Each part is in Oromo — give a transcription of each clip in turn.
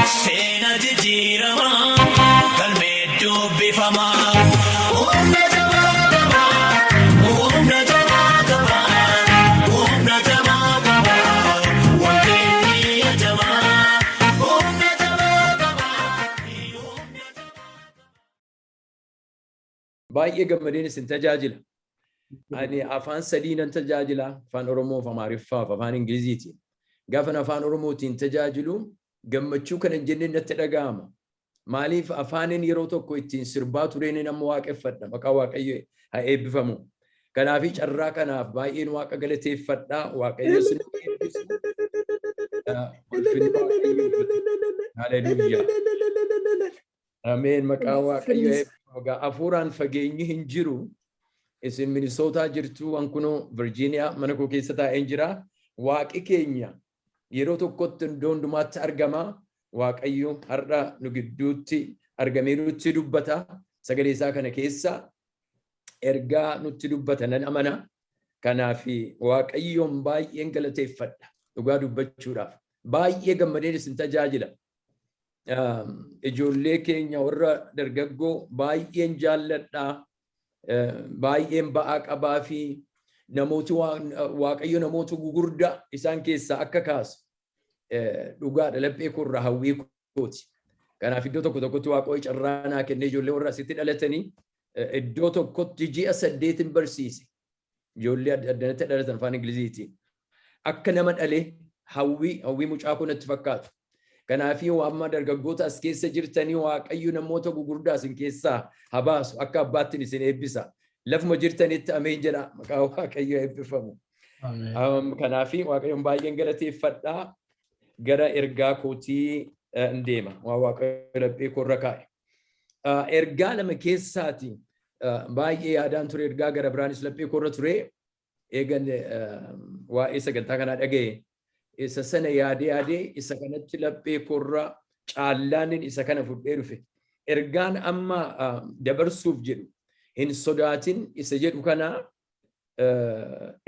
Seena jijjiiramaa galmee dubbifamaa. Humna jabaa qabaa, humna jabaa qabaa, humna jabaa qabaa, wangeelli ajamaa. Humna jabaa qabaa, humna jabaa. Baay'ee gammadeen isin tajaajila. Ani afaan sadii nan tajaajila. Afaan Oromoo, Amaariffaa fi afaan Ingiliziitiin. Gaafan afaan Oromootiin tajaajilu gammachuu kana hin jenneen natti dhaga'ama. Maaliif? Afaaniin yeroo tokko ittiin sirbaa tureen amma waaqeffadha. Maqaa Waaqayyo haa eebbifamu. Kanaaf carraa kanaaf baay'een Waaqa galateeffadha. Waaqayyo isin eebbisu. Ulfinni Waaqayyoof. Haleluuyaa. Ameen. Maqaa Waaqayyo eebbifamu. Hafuuraan fageenyi hin jiru. Isin Minisootaa jirtu, an kunoo Virgiiniyaa mana koo keessa taa'een jira. Waaqi keenya yeroo tokkotti iddoo hundumaatti argama. Waaqayyo har'a nu gidduutti argamee nutti dubbata. Sagalee isaa kana keessa ergaa nutti dubbata nan amana. Kanaaf Waaqayyoon baay'een galateeffadha. Dhugaa dubbachuudhaaf. Baay'ee gammadeen isin tajaajila. Ijoollee keenya warra dargaggoo baay'een jaalladha. Baay'een ba'aa qabaa fi namooti Waaqayyo namoota gugurdaa isaan keessaa akka kaasu dhugaadha, laphee koorraa hawwii kooti. Kanaaf iddoo tokko tokkotti Waaqayyo carraa naa kennee ijoollee warra asitti dhalatanii iddoo tokkotti ji'a 8n barsiise. Ijoollee addanatti dhalatan afaan Ingiliziitiin. Akka nama dhalee hawwii mucaa koo natti fakkaatu. Kanaafii amma dargaggoota as keessa jirtanii, Waaqayyo namoota gugurdaa isin keessaa haa baasu, akka abbaattiin isin eebbisa. Lafuma jirtanitti ameen jedha, maqaa Waaqayyo eebbifamu. Kanaafii Waaqayyoon baay'een galateeffadhaa. Gara ergaa kootii hin deema. Waan Waaqayyo laphee koorra kaa'e. Ergaa lama keessaati baay'ee yaadaan ture, ergaa gara biraanis laphee koorra ture. Eegan waa'ee sagantaa kanaa dhaga'e, isa sana yaadee yaadee isa kanatti laphee koorra caallaanin isa kana fudhee dhufe. Ergaan amma dabarsuuf jedhu, "Hin sodaatin" isa jedhu kana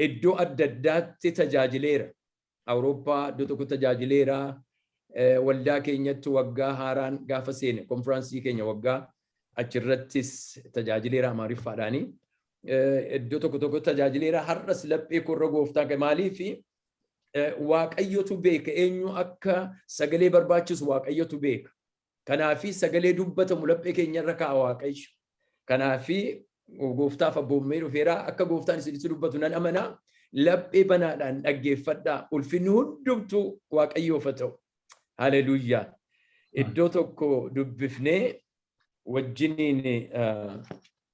iddoo adda addaatti tajaajileera. Awurooppaa iddoo tokko tajaajileera. Waldaa keenyatti waggaa haaraan gaafa seene, konfiraansii keenya waggaa achirrattis tajaajileera Amaariffaadhaani. Iddoo tokko tokko tajaajileera. Har'as laphee korra gooftaa maaliifi Waaqayyotu beeka, eenyu akka sagalee barbaachisu Waaqayyotu beeka. Kanaafi sagalee dubbatamu laphee keenyarra kaa'a Waaqayyo. Kanaafi gooftaaf abboommee dhufeera. Akka gooftaan isinitti dubbatu nan amana. Laphee banaadhaan dhaggeeffadhaa. Ulfinni hundumtuu Waaqayyoof haa ta'u. Haleluuyaa. Iddoo tokko dubbifnee wajjiniin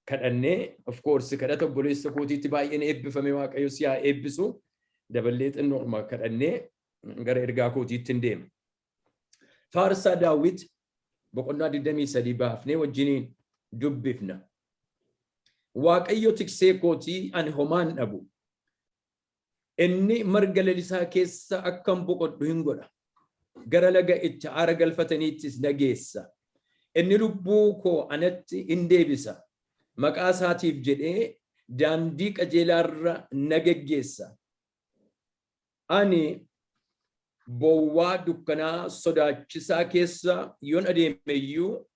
kadhannee, of course kadhata obboleessa kootiitti baay'een eebbifame, Waaqayyo si haa eebbisu. Daballee xinnoodhuma kadhannee gara ergaa kootiitti hin deema. Faarsaa Daawit boqonnaa 23 baafnee wajjiniin dubbifna. Waaqayyo tiksee kootii, ani homaan dhabu. Inni marga lalisaa keessa akkan boqodhu hin godha. Gara laga itti aara galfataniittis na geessa. Inni lubbuu koo anatti hin deebisa. Maqaa isaatiif jedhee daandii qajeelaarra na geggeessa. Ani bowwaa dukkanaa sodaachisaa keessa yoon adeeme iyyuu,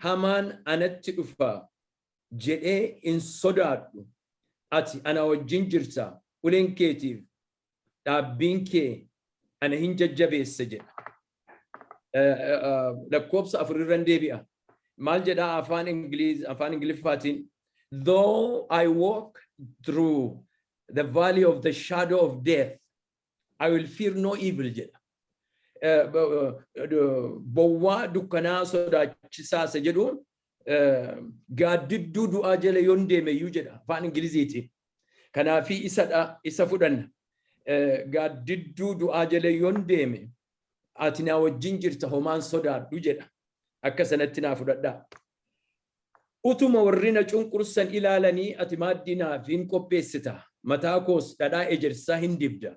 hamaan anatti dhufa jedhee hin sodaadhu. Ati ana wajjin jirta, uleen keetiif dhaabbiin kee ana hin jajjabeessa jedha. Lakkoobsa 4 irran deebi'a. Maal jedhaa afaan Ingiliz, afaan Ingiliffaatiin? "Though I walk through the valley of the shadow of death, I will fear no evil" jedha. Bowwaa dukkanaa sodaachisaa isa jedhu, gaaddidduu du'aa jala yoon deeme iyyuu jedha afaan Ingiliziitiin. Kanaafi isadha, isa fudhanna. Gaaddidduu du'aa jala yoon deeme, ati naa wajjin jirta, homaan sodaadhu jedha. Akka sanatti naa fudhadhaa. Utuma warri na cunqursan ilaalanii ati maaddii naaf hin qopheessita. Mataa koos dhadhaa ejersaa hin dibda.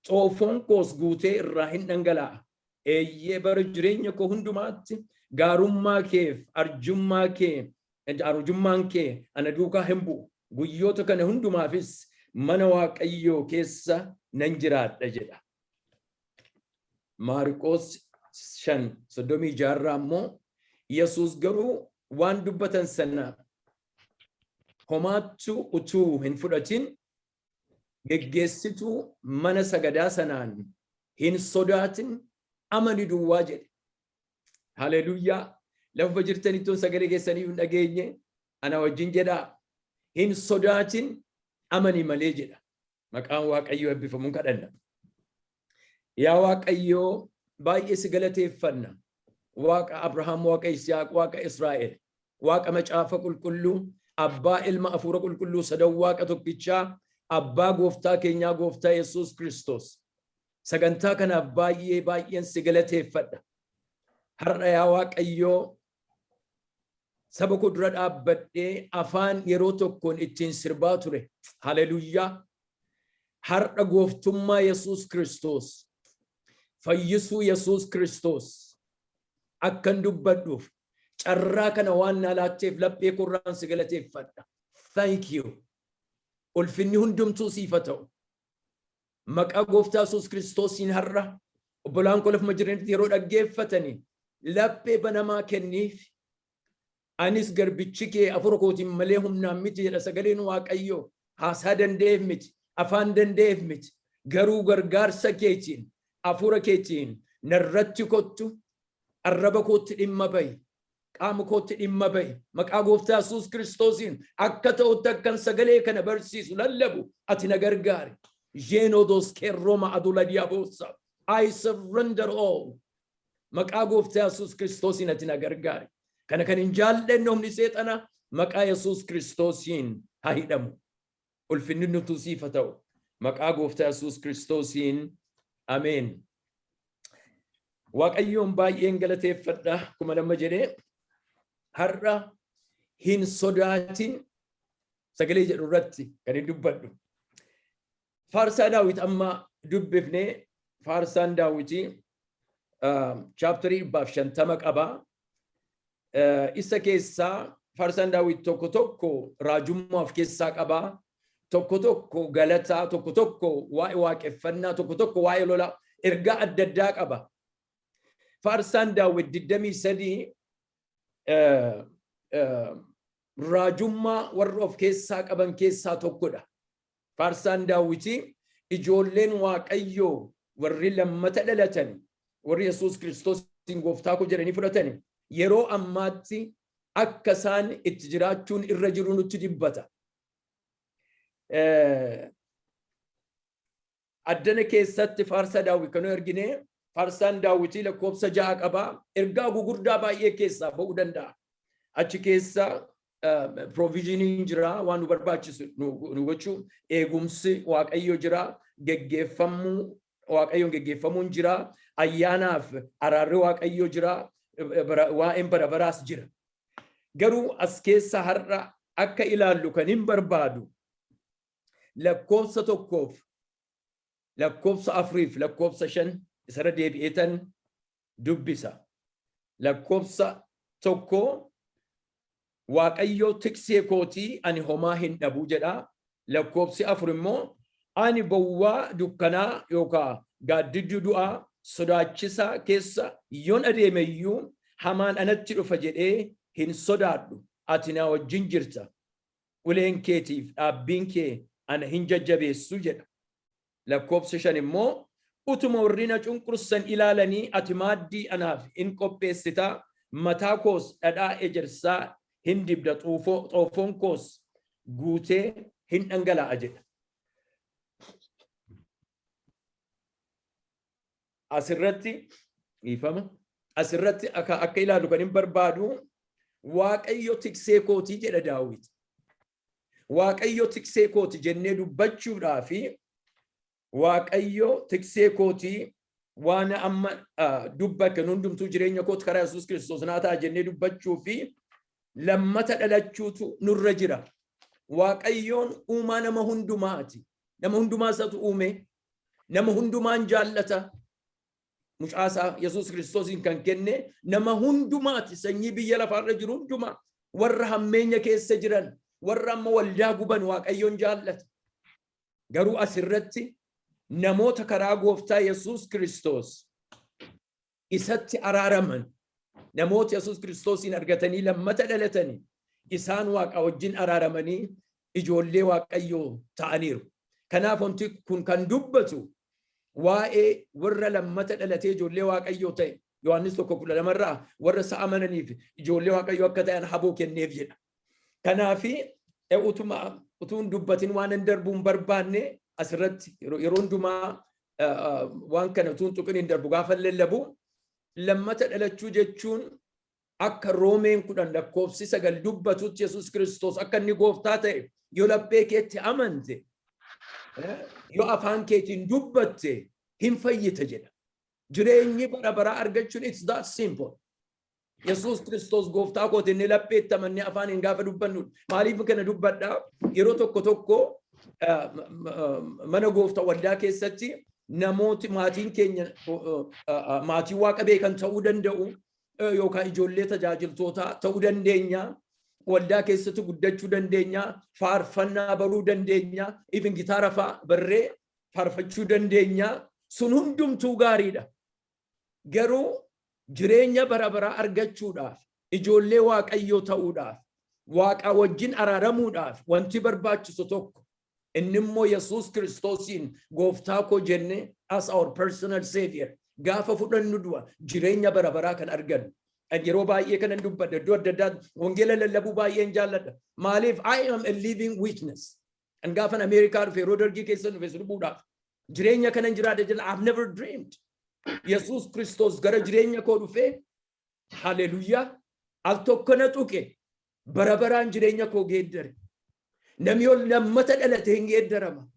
Xoofoon koos guutee irraa hin dhangala'a. Eeyyee, bara jireenya koo hundumaatti gaarummaa keef arjummaan kee ana duukaa hin bu'u. Guyyoota kana hundumaafis mana Waaqayyoo keessa nan jiraadha jedha. Maarqoos 5:36 immoo, Yesuus garuu waan dubbatan sana homaattuu utuu hin fudhatin geggeessituu mana sagadaa sanaan, "Hin sodaatin, amani duwwaa," jedhe. Haleluuyaa! Lafa jirtanittuun sagalee keessanii hin dhageenye, ana wajjin jedhaa. "Hin sodaatin, amani malee," jedha. Maqaan Waaqayyoo eebbifamuun kadhanna. Yaa Waaqayyoo, baay'ee si galateeffanna. Waaqa Abrahaam, Waaqa Yisihaaq, Waaqa Israa'el, Waaqa Macaafa Qulqulluu, Abbaa, Ilma, Hafuura Qulqulluu, sadan Waaqa tokkichaa, Abbaa Gooftaa keenyaa, Gooftaa Yesuus Kiristoos. Sagantaa kanaaf baay'ee baay'een si galateeffadha. Har'a, yaa Waaqayyoo, saba koo dura dhaabbadhee afaan yeroo tokkoon ittiin sirbaa ture. Haleluuyaa! Har'a gooftummaa Yesuus Kiristoos, fayyisuu Yesuus Kiristoos akkan dubbadhuuf carraa kana waan naa laatteef laphee korraan si galateeffadha. Thank you. Ulfinni hundumtuu siif haa ta'u. Maqaa Gooftaa Yesuus Kiristoosiin har'a obbolaan koo lafuma jiranitti yeroo dhaggeeffatanii laphee banamaa kenniif. Anis garbichi kee afura kootiin malee humnaan miti jedha sagaleen Waaqayyoo. Haasaa danda'eef miti, afaan danda'eef miti. Garuu gargaarsa keetiin, hafuura keetiin narratti kottu, arraba kootti dhimma bahi. Qaama kootti dhimma bahi. Maqaa Gooftaa Yesuus Kiristoosiin akka ta'utti akkan sagalee kana barsiisu, lallabu, ati na gargaari. Genodos kerroma adula diabosa. I surrender all. Maqaa Gooftaa Yesuus Kiristoosiin ati na gargaari. Kana kan hin jaallanne humni seexana maqaa Yesuus Kiristoosiin haa hidhamu. Ulfinni nutu siif haa ta'u. Maqaa Gooftaa Yesuus Kiristoosiin, ameen. Waaqayyoon baay'een galateeffadha. Kuma lama jedhee har'a "Hin sodaatin" sagalee jedhu irratti kan hin dubbadhu. Faarsaa Daawit amma dubbifnee, faarsaan Daawitii chapterii 150 qaba. Isa keessaa faarsaan Daawit tokko tokko raajummaa of keessaa qaba. Tokko tokko galataa, tokko tokko waa'ee waaqeffannaa, tokko tokko waa'ee lolaa, ergaa adda addaa qaba. Faarsaan Daawit 23 raajummaa warra of keessaa qaban keessaa tokkodha. Faarsaan Daawwitii ijoolleen Waaqayyoo warri lammata dhalatan, warri Yesuus Kiristoosiin "Gooftaa koo" jedhanii fudhatan, yeroo ammaatti akka isaan itti jiraachuun irra jiru nutti dubbata. Addana keessatti faarsaa Daawwit kan argine, faarsaan Daawwitii lakkoofsa 6 qaba. Ergaa gugurdaa baay'ee keessaa ba'uu danda'a. Achi keessa provisioniin jira, waan nu barbaachisu nu gochuu, eegumsi Waaqayyo jira, geggeeffamuu, Waaqayyoon geggeeffamuun jira, ayyaanaaf araarri Waaqayyo jira, waa'een bara baraas jira. Garuu as keessa har'a akka ilaallu kan hin barbaadu lakkoofsa 1f lakkoofsa 4f lakkoofsa 5 isarra deebi'eetan dubbisa. Lakkoofsa 1, "Waaqayyo tiksee kootii, ani homaa hin dhabu," jedha. Lakkoofsi 4 immoo, "Ani bowwaa dukkanaa yookaan gaaddidduu du'aa sodaachisaa keessa yoon adeeme iyyuu hamaan anatti dhufa jedhee hin sodaadhu. Ati na wajjin jirta. Uleen keetiif dhaabbiin kee ana hin jajjabeessu," jedha. Lakkoofsi 5 immoo, "Utuma warri na cunqursan ilaalanii ati maaddii anaaf hin qopheessita, mataa koos dhadhaa ejersaa hin dibda, xoofoon koos guutee hin dhangala'a," jedha. Asirratti, dhiifama. Asirratti akka ilaalu kan hin barbaadu, "Waaqayyo tiksee kootii" jedha Daawit. "Waaqayyo tiksee kooti" jennee dubbachuudhaa fi Waaqayyo tiksee kootii waan amma dubbatte hundumtuu jireenya kooti karaa Yesuus Kiristoos naa ta'a jennee dubbachuu fi lammata dhalachuutu nurra jira. Waaqayyoon uumaa nama hundumaati. Nama hundumaa isatu uume. Nama hundumaan jaallata. Mucaasaa Yesuus Kiristoosiin kan kenne nama hundumaati. Sanyii biyya lafaarra jiru hundumaa. Warra hammeenya keessa jiran, warra amma waldaa guban Waaqayyoon jaallata. Garuu asirratti namoota karaa Gooftaa Yesuus Kiristoos Isatti araaraman, namoota Yesuus Kiristoosiin argatanii lammata dhalatanii, isaan Waaqa wajjin araaramanii ijoollee Waaqayyoo ta'aniiru. Kanaaf wanti kun kan dubbatu waa'ee warra lammata dhalatee ijoollee Waaqayyoo ta'e. Yohaannis 1:12rraa warra isa amananiif ijoollee Waaqayyoo akka ta'an haboo kenneef jedha. Kanaafi utuma utuun dubbatin waan hin darbuun barbaanne, asirratti yeroo hundumaa waan kana utuun tuqin hin darbu. Gaafa lallabu, lammata dhalachuu jechuun akka Roomeen 10 lakkoofsi 9 dubbatutti, Yesuus Kiristoos akka inni gooftaa ta'e yoo laphee keetti amante, yoo afaan keetiin dubbatte, hin fayyita jedha. Jireenyi bara baraa argachuun, it's that simple. Yesuus Kiristoos gooftaa kooti inni lapheetti amannee afaaniin gaafa dubbannu. Maaliif kana dubbadhaa? Yeroo tokko tokko mana gooftaa, waldaa keessatti namooti maatiin keenya maatii Waaqa beekan ta'uu danda'u yookaan ijoollee tajaajiltootaa ta'uu dandeenya. Waldaa keessatti guddachuu dandeenya. Faarfannaa baruu dandeenya. Even gitaara fa'aa barree faarfachuu dandeenya. Sun hundumtuu gaariidha. Garuu jireenya bara baraa argachuudhaaf, ijoollee Waaqayyoo ta'uudhaaf, Waaqa wajjin araaramuudhaaf wanti barbaachisu tokko, inni immoo Yesuus Kiristoosiin gooftaa koo jenne as our personal savior gaafa fudhannu du'a jireenya bara baraa kan argannu. Yeroo baay'ee kanan dubbadha, iddoo adda addaa wangeela lallabuu baay'een jaalladha. Maaliif? I am a living witness. An gaafan Ameerikaa dhufe, yeroo dargii keessa dhufe sirbuudhaaf, jireenya kanan jiraadha jedha, I've never dreamed. Yesuus Kiristoos gara jireenya koo dhufee, haleluuyaa, al tokko na tuqe, bara baraan jireenya koo geeddare. Namni ol lammata dhalate hin geeddarama.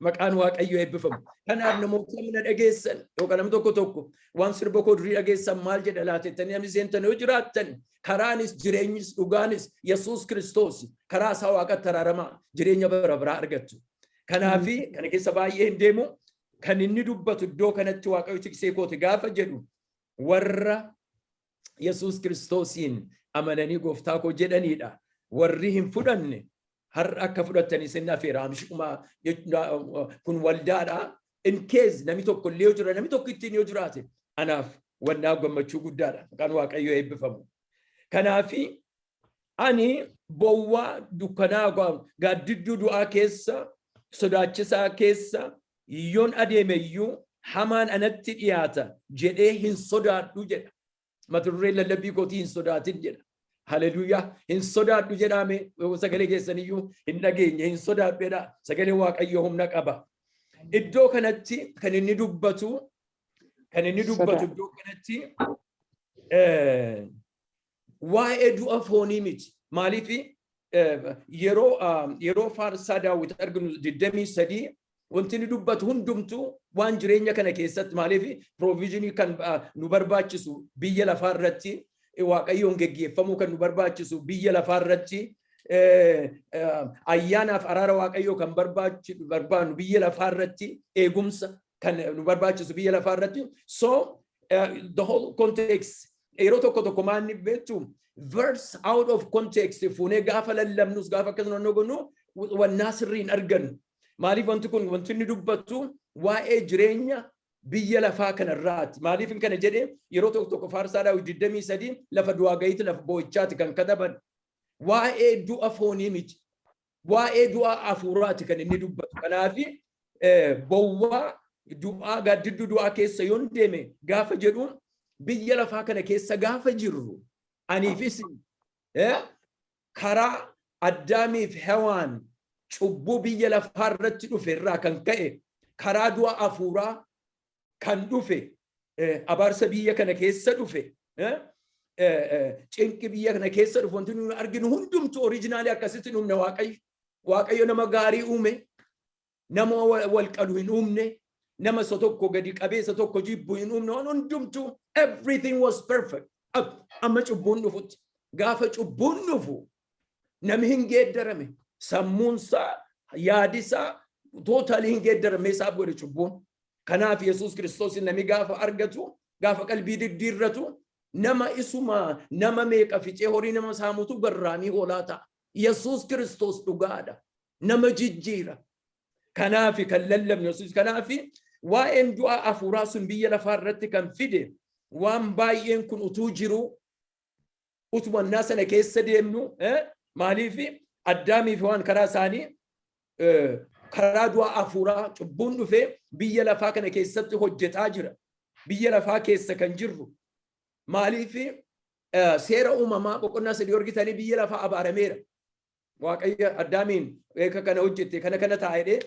Maqaan Waaqayyoo eebbifamu. Kanaaf namoota na dhageessan yookaan namni tokko tokko waan sirba koo durii dhageessan, maal jedha laatettanii namni seentan yoo jiraattan, karaanis jireenyis dhugaanis Yesuus Kiristoos, karaa isaa Waaqatti araaramaa, jireenya bara baraa argattu. Kanaafi kana keessa baay'ee hin deemu. Kan inni dubbatu iddoo kanatti Waaqayyo tiksee kooti gaafa jedhu, warra Yesuus Kiristoosiin amananii gooftaa koo jedhanidha. Warri hin fudhanne har'a akka fudhattanii isin afeera. Hamshumaa kun waldaadha. In case namni tokko illee yoo jira, namni tokko ittiin yoo jiraate, anaaf wannaa gammachuu guddaadha. Maqaan Waaqayyoo eebbifamu. Kanaafi ani bowwaa dukkanaa, gaaddidduu du'aa keessa, sodaachisaa keessa yoon adeeme iyyuu, hamaan anatti dhiyaata jedhee hin sodaadhu jedha. Mata dureen lallabbii kootii "Hin sodaatin" jedha. Haleluuyaa! Hin sodaadhu jedhame, sagalee keessaniyyuu hin dhageenye. Hin sodaadhu jedha. Sagaleen Waaqayyoo humna qaba. Iddoo kanatti kan inni dubbatu iddoo kanatti waa'ee du'a foonii miti. Maaliif? Yeroo faarsaa Daawwit arginu 23, wanti inni dubbatu hundumtuu waan jireenya kana keessatti, maaliif, provision kan nu barbaachisu biyya lafaa irratti, Waaqayyoon geggeeffamuu kan nu barbaachisu biyya lafaa irratti, ayyaanaaf araara Waaqayyoo kan barbaannu biyya lafaa irratti, eegumsa kan nu barbaachisu biyya lafaa irratti. So the whole context, yeroo tokko tokko maanni beektu, verse out of context fuunee gaafa lallabnus, gaafa akkasuma nu gonnu, wannaa sirrii hin argannu. Maaliif? Wanti kun wanti inni dubbatu waa'ee jireenya biyya lafaa kanarraati. Maaliif kana jedhee? Yeroo tokko tokko faarsaa Daawit 23 lafa du'aa gahiitti, lafa boo'ichaati kan kataban. Waa'ee du'a foonii miti. Waa'ee du'a hafuuraati kan inni dubbatu. Kanaafi bowwaa du'aa, gaaddidduu du'aa keessa yoon deeme gaafa jedhu, biyya lafaa kana keessa gaafa jirru, aniifis karaa Addaamiif Hewaan cubbuu biyya lafaa irratti dhufe irraa kan ka'e, karaa du'a hafuuraa kan dhufe, abaarsa biyya kana keessa dhufe, cinqi biyya kana keessa dhufe, wanti nuyi arginu hundumtu original akkasitti dhumne. Waaqayyo, Waaqayyo nama gaarii uume, nama wal qalu hin uumne, nama isa tokko gadi qabee isa tokko jibbu hin uumne. Waan hundumtu, everything was perfect amma cubbuun dhufutti. Gaafa cubbuun dhufu nami hin geeddarame, sammuunsaa, yaadisaa totally hin geeddarame isaaf godhe cubbuun. Kanaaf Yesuus Kiristoos nami gaafa argatu, gaafa qalbii diddiirratu, nama isuma nama meeqa ficee horii nama saamutu garraamii hoolaa ta'a. Yesuus Kiristoos dhugaadha, nama jijjiira. Kanaaf kan lallabnu Yesuus. Kanaaf waa'een du'a hafuuraa sun biyya lafaa irratti kan fide Waan baay'een kun utuu jiru, utumannaa sana keessa deemnu, maaliif Addaamii fi waan karaa isaanii karaa du'a hafuuraa cubbuun dhufee biyya lafaa kana keessatti hojjetaa jira. Biyya lafaa keessa kan jirru. Maaliif Seera Uumamaa boqonnaa 3 argitanii biyya lafaa abaarameera. Waaqayyo Addaamiin eeka kana hojjette kana kana taa'ee,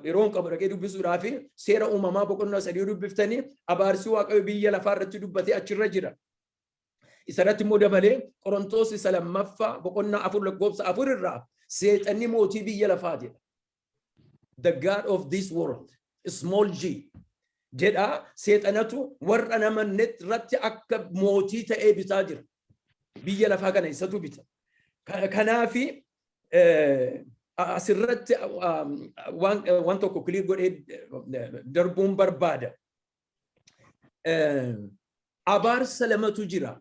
yeroo hin qabu dhaqee dubbisuudhaaf, Seera Uumamaa boqonnaa 3 dubbiftanii abaarsi Waaqayyo biyya lafaa irratti dubbatee achirra jira. Isarratti immoo dabalee Qorontoos isa lammaffaa boqonnaa 4 lakkoofsa 4 irraa seexanni mootii biyya lafaa jedha. The God of this world, small g jedha, seexanatu warra namanne irratti akka mootii ta'ee bitaa jira. Biyya lafaa kana isatu bita. Kanaafi asirratti waan tokko clear godhee darbuun barbaada. Abaarsa lamatu jira.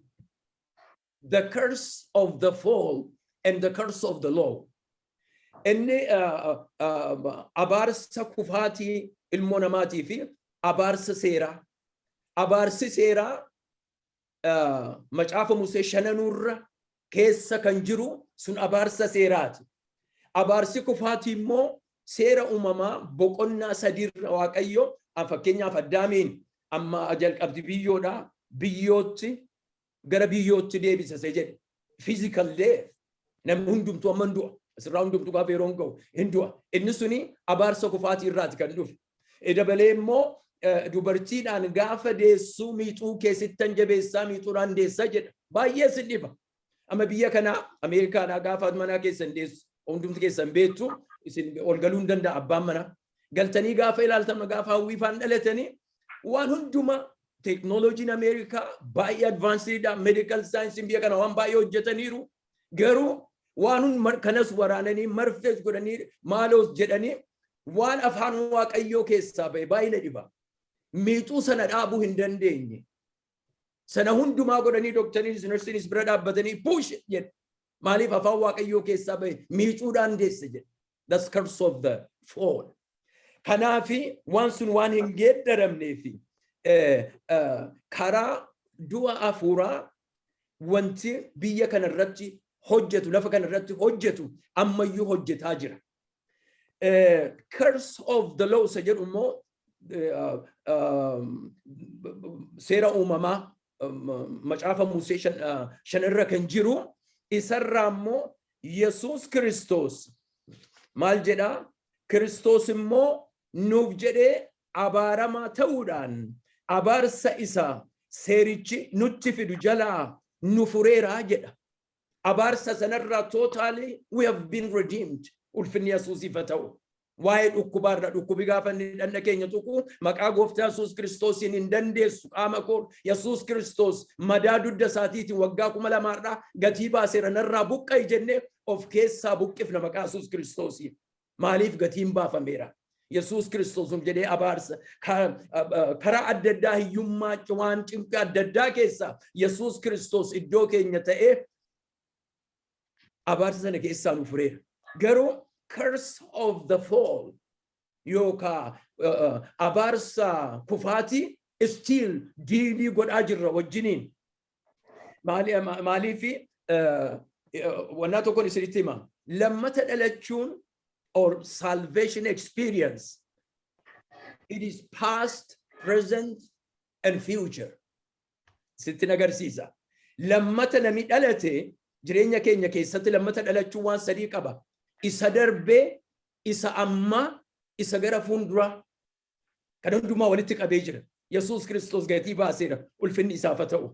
The curse of the fall and the curse of the law. Inni abaarsa kufaatii ilmoo namaatii fi abaarsa seeraa. Abaarsi seeraa macaafa Musee shananuurra keessa kan jiru sun abaarsa seeraati. Abaarsi kufaatii immoo Seera Uumamaa boqonnaa 3rra Waaqayyo fakkeenyaaf Addaamiin amma jalqabdi biyyoodha, biyyootti gara biyyootti deebisa jedhe. Physical death, namni hundumtuu amma hin du'a. Asirraa hundumtuu gaafa yeroo hin ga'u hin du'a. Inni suni abaarsa kufaatii irraati kan dhufe. Dabalee immoo dubartiidhaan gaafa deessuu miixuu keessittan jabeessaa, miixuudhaan deessaa jedha. Baay'ee si dhiba. Amma biyya kanaa Ameerikaadhaa gaafa manaa keessan deessu hundumti keessan beektu, isin ol galuu hin danda'a abbaan manaa. Galtanii gaafa ilaaltan, gaafa hawwiifaan dhalatanii, waan hundumaa teeknooloojiin Ameerikaa baay'ee advancediidha. Medical scienceiin biyya kana waan baay'ee hojjetaniiru. Garuu waan kanas waraananii marfees godhanii maaloos jedhanii waan afaan Waaqayyoo keessaa ba'e baay'ee dhiba. Miixuu sana dhaabuu hin dandeenye. Sana hundumaa godhanii doktariinis nursiinis bira dhaabbatanii push jedhe. Maaliif? Afaan Waaqayyoo keessaa ba'e, miixuudhaan deesse jedhe. That's curse of the fall. Kanaafi waan sun waan hin geeddaramneefi karaa du'a hafuuraa wanti biyya kana irratti hojjetu, lafa kana irratti hojjetu ammayyuu hojjetaa jira. Curse of the law isa jedhu immoo Seera Uumamaa macaafa Musee shanirra kan jiru, isarraa immoo Yesuus Kiristoos maal jedhaa? Kiristoos immoo nuuf jedhee abaaramaa ta'uudhaan abaarsa isa seerichi nutti fidu jalaa nu fureeraa jedha. Abaarsa sanarraa totally we have been redeemed. Ulfinni Yesuusiif haa ta'u. Waa'ee dhukkubaarra, dhukkubi gaafa inni dhagna keenya tuqu, maqaa Gooftaa Yesuus Kiristoosiin hin dandeessu qaama koo, Yesuus Kiristoos madaa dugda isaatiitiin waggaa 2000rraa gatii baaseera, narraa buqqa'i jennee of keessaa buqqifna maqaa Yesuus Kiristoosiin. Maaliif? Gatiin baafameera. Yesuus Kiristoos jedhee abaarsa karaa adda addaa, hiyyummaa, waan cinqii adda addaa keessaa Yesuus Kiristoos iddoo keenya ta'ee abaarsa sana keessaa nu fureera. Garuu curse of the fall yookaan abaarsa kufaatii still deal godhaa jirra wajjiniin. Maaliif? Wannaa tokkoon isinitti hima. Lammata dhalachuun or salvation experience, it is past, present and future. Sitti agarsiisa. Lammata nami dhalate jireenya keenya keessatti lammata dhalachuu waan sadii qaba. Isa darbee, isa ammaa, isa gara fuulduraa. Kan hundumaa walitti qabee jira. Yesuus Kiristoos gatii baaseera. Ulfinni isaaf haa ta'u.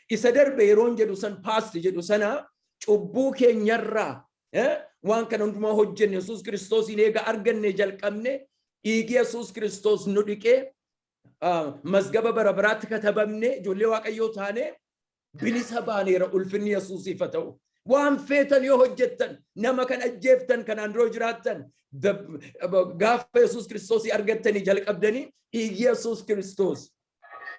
Isa darbe yeroon jedhu san, past jedhu sana, cubbuu keenyarraa waan kana hundumaa hojjenne, Yesuus Kiristoosiin eega arganne jalqabne, dhiigi Yesuus Kiristoos nu dhiqee mazgaba bara baraatti katabamne, ijoollee Waaqayyoo taane, bilisa baaneera. Ulfinni Yesuusiif haa ta'u. Waan feetan yoo hojjettan, nama kan ajjeeftan, kanaan dura jiraattan, gaafa Yesuus Kiristoosii argattanii jalqabdanii dhiigi Yesuus Kiristoos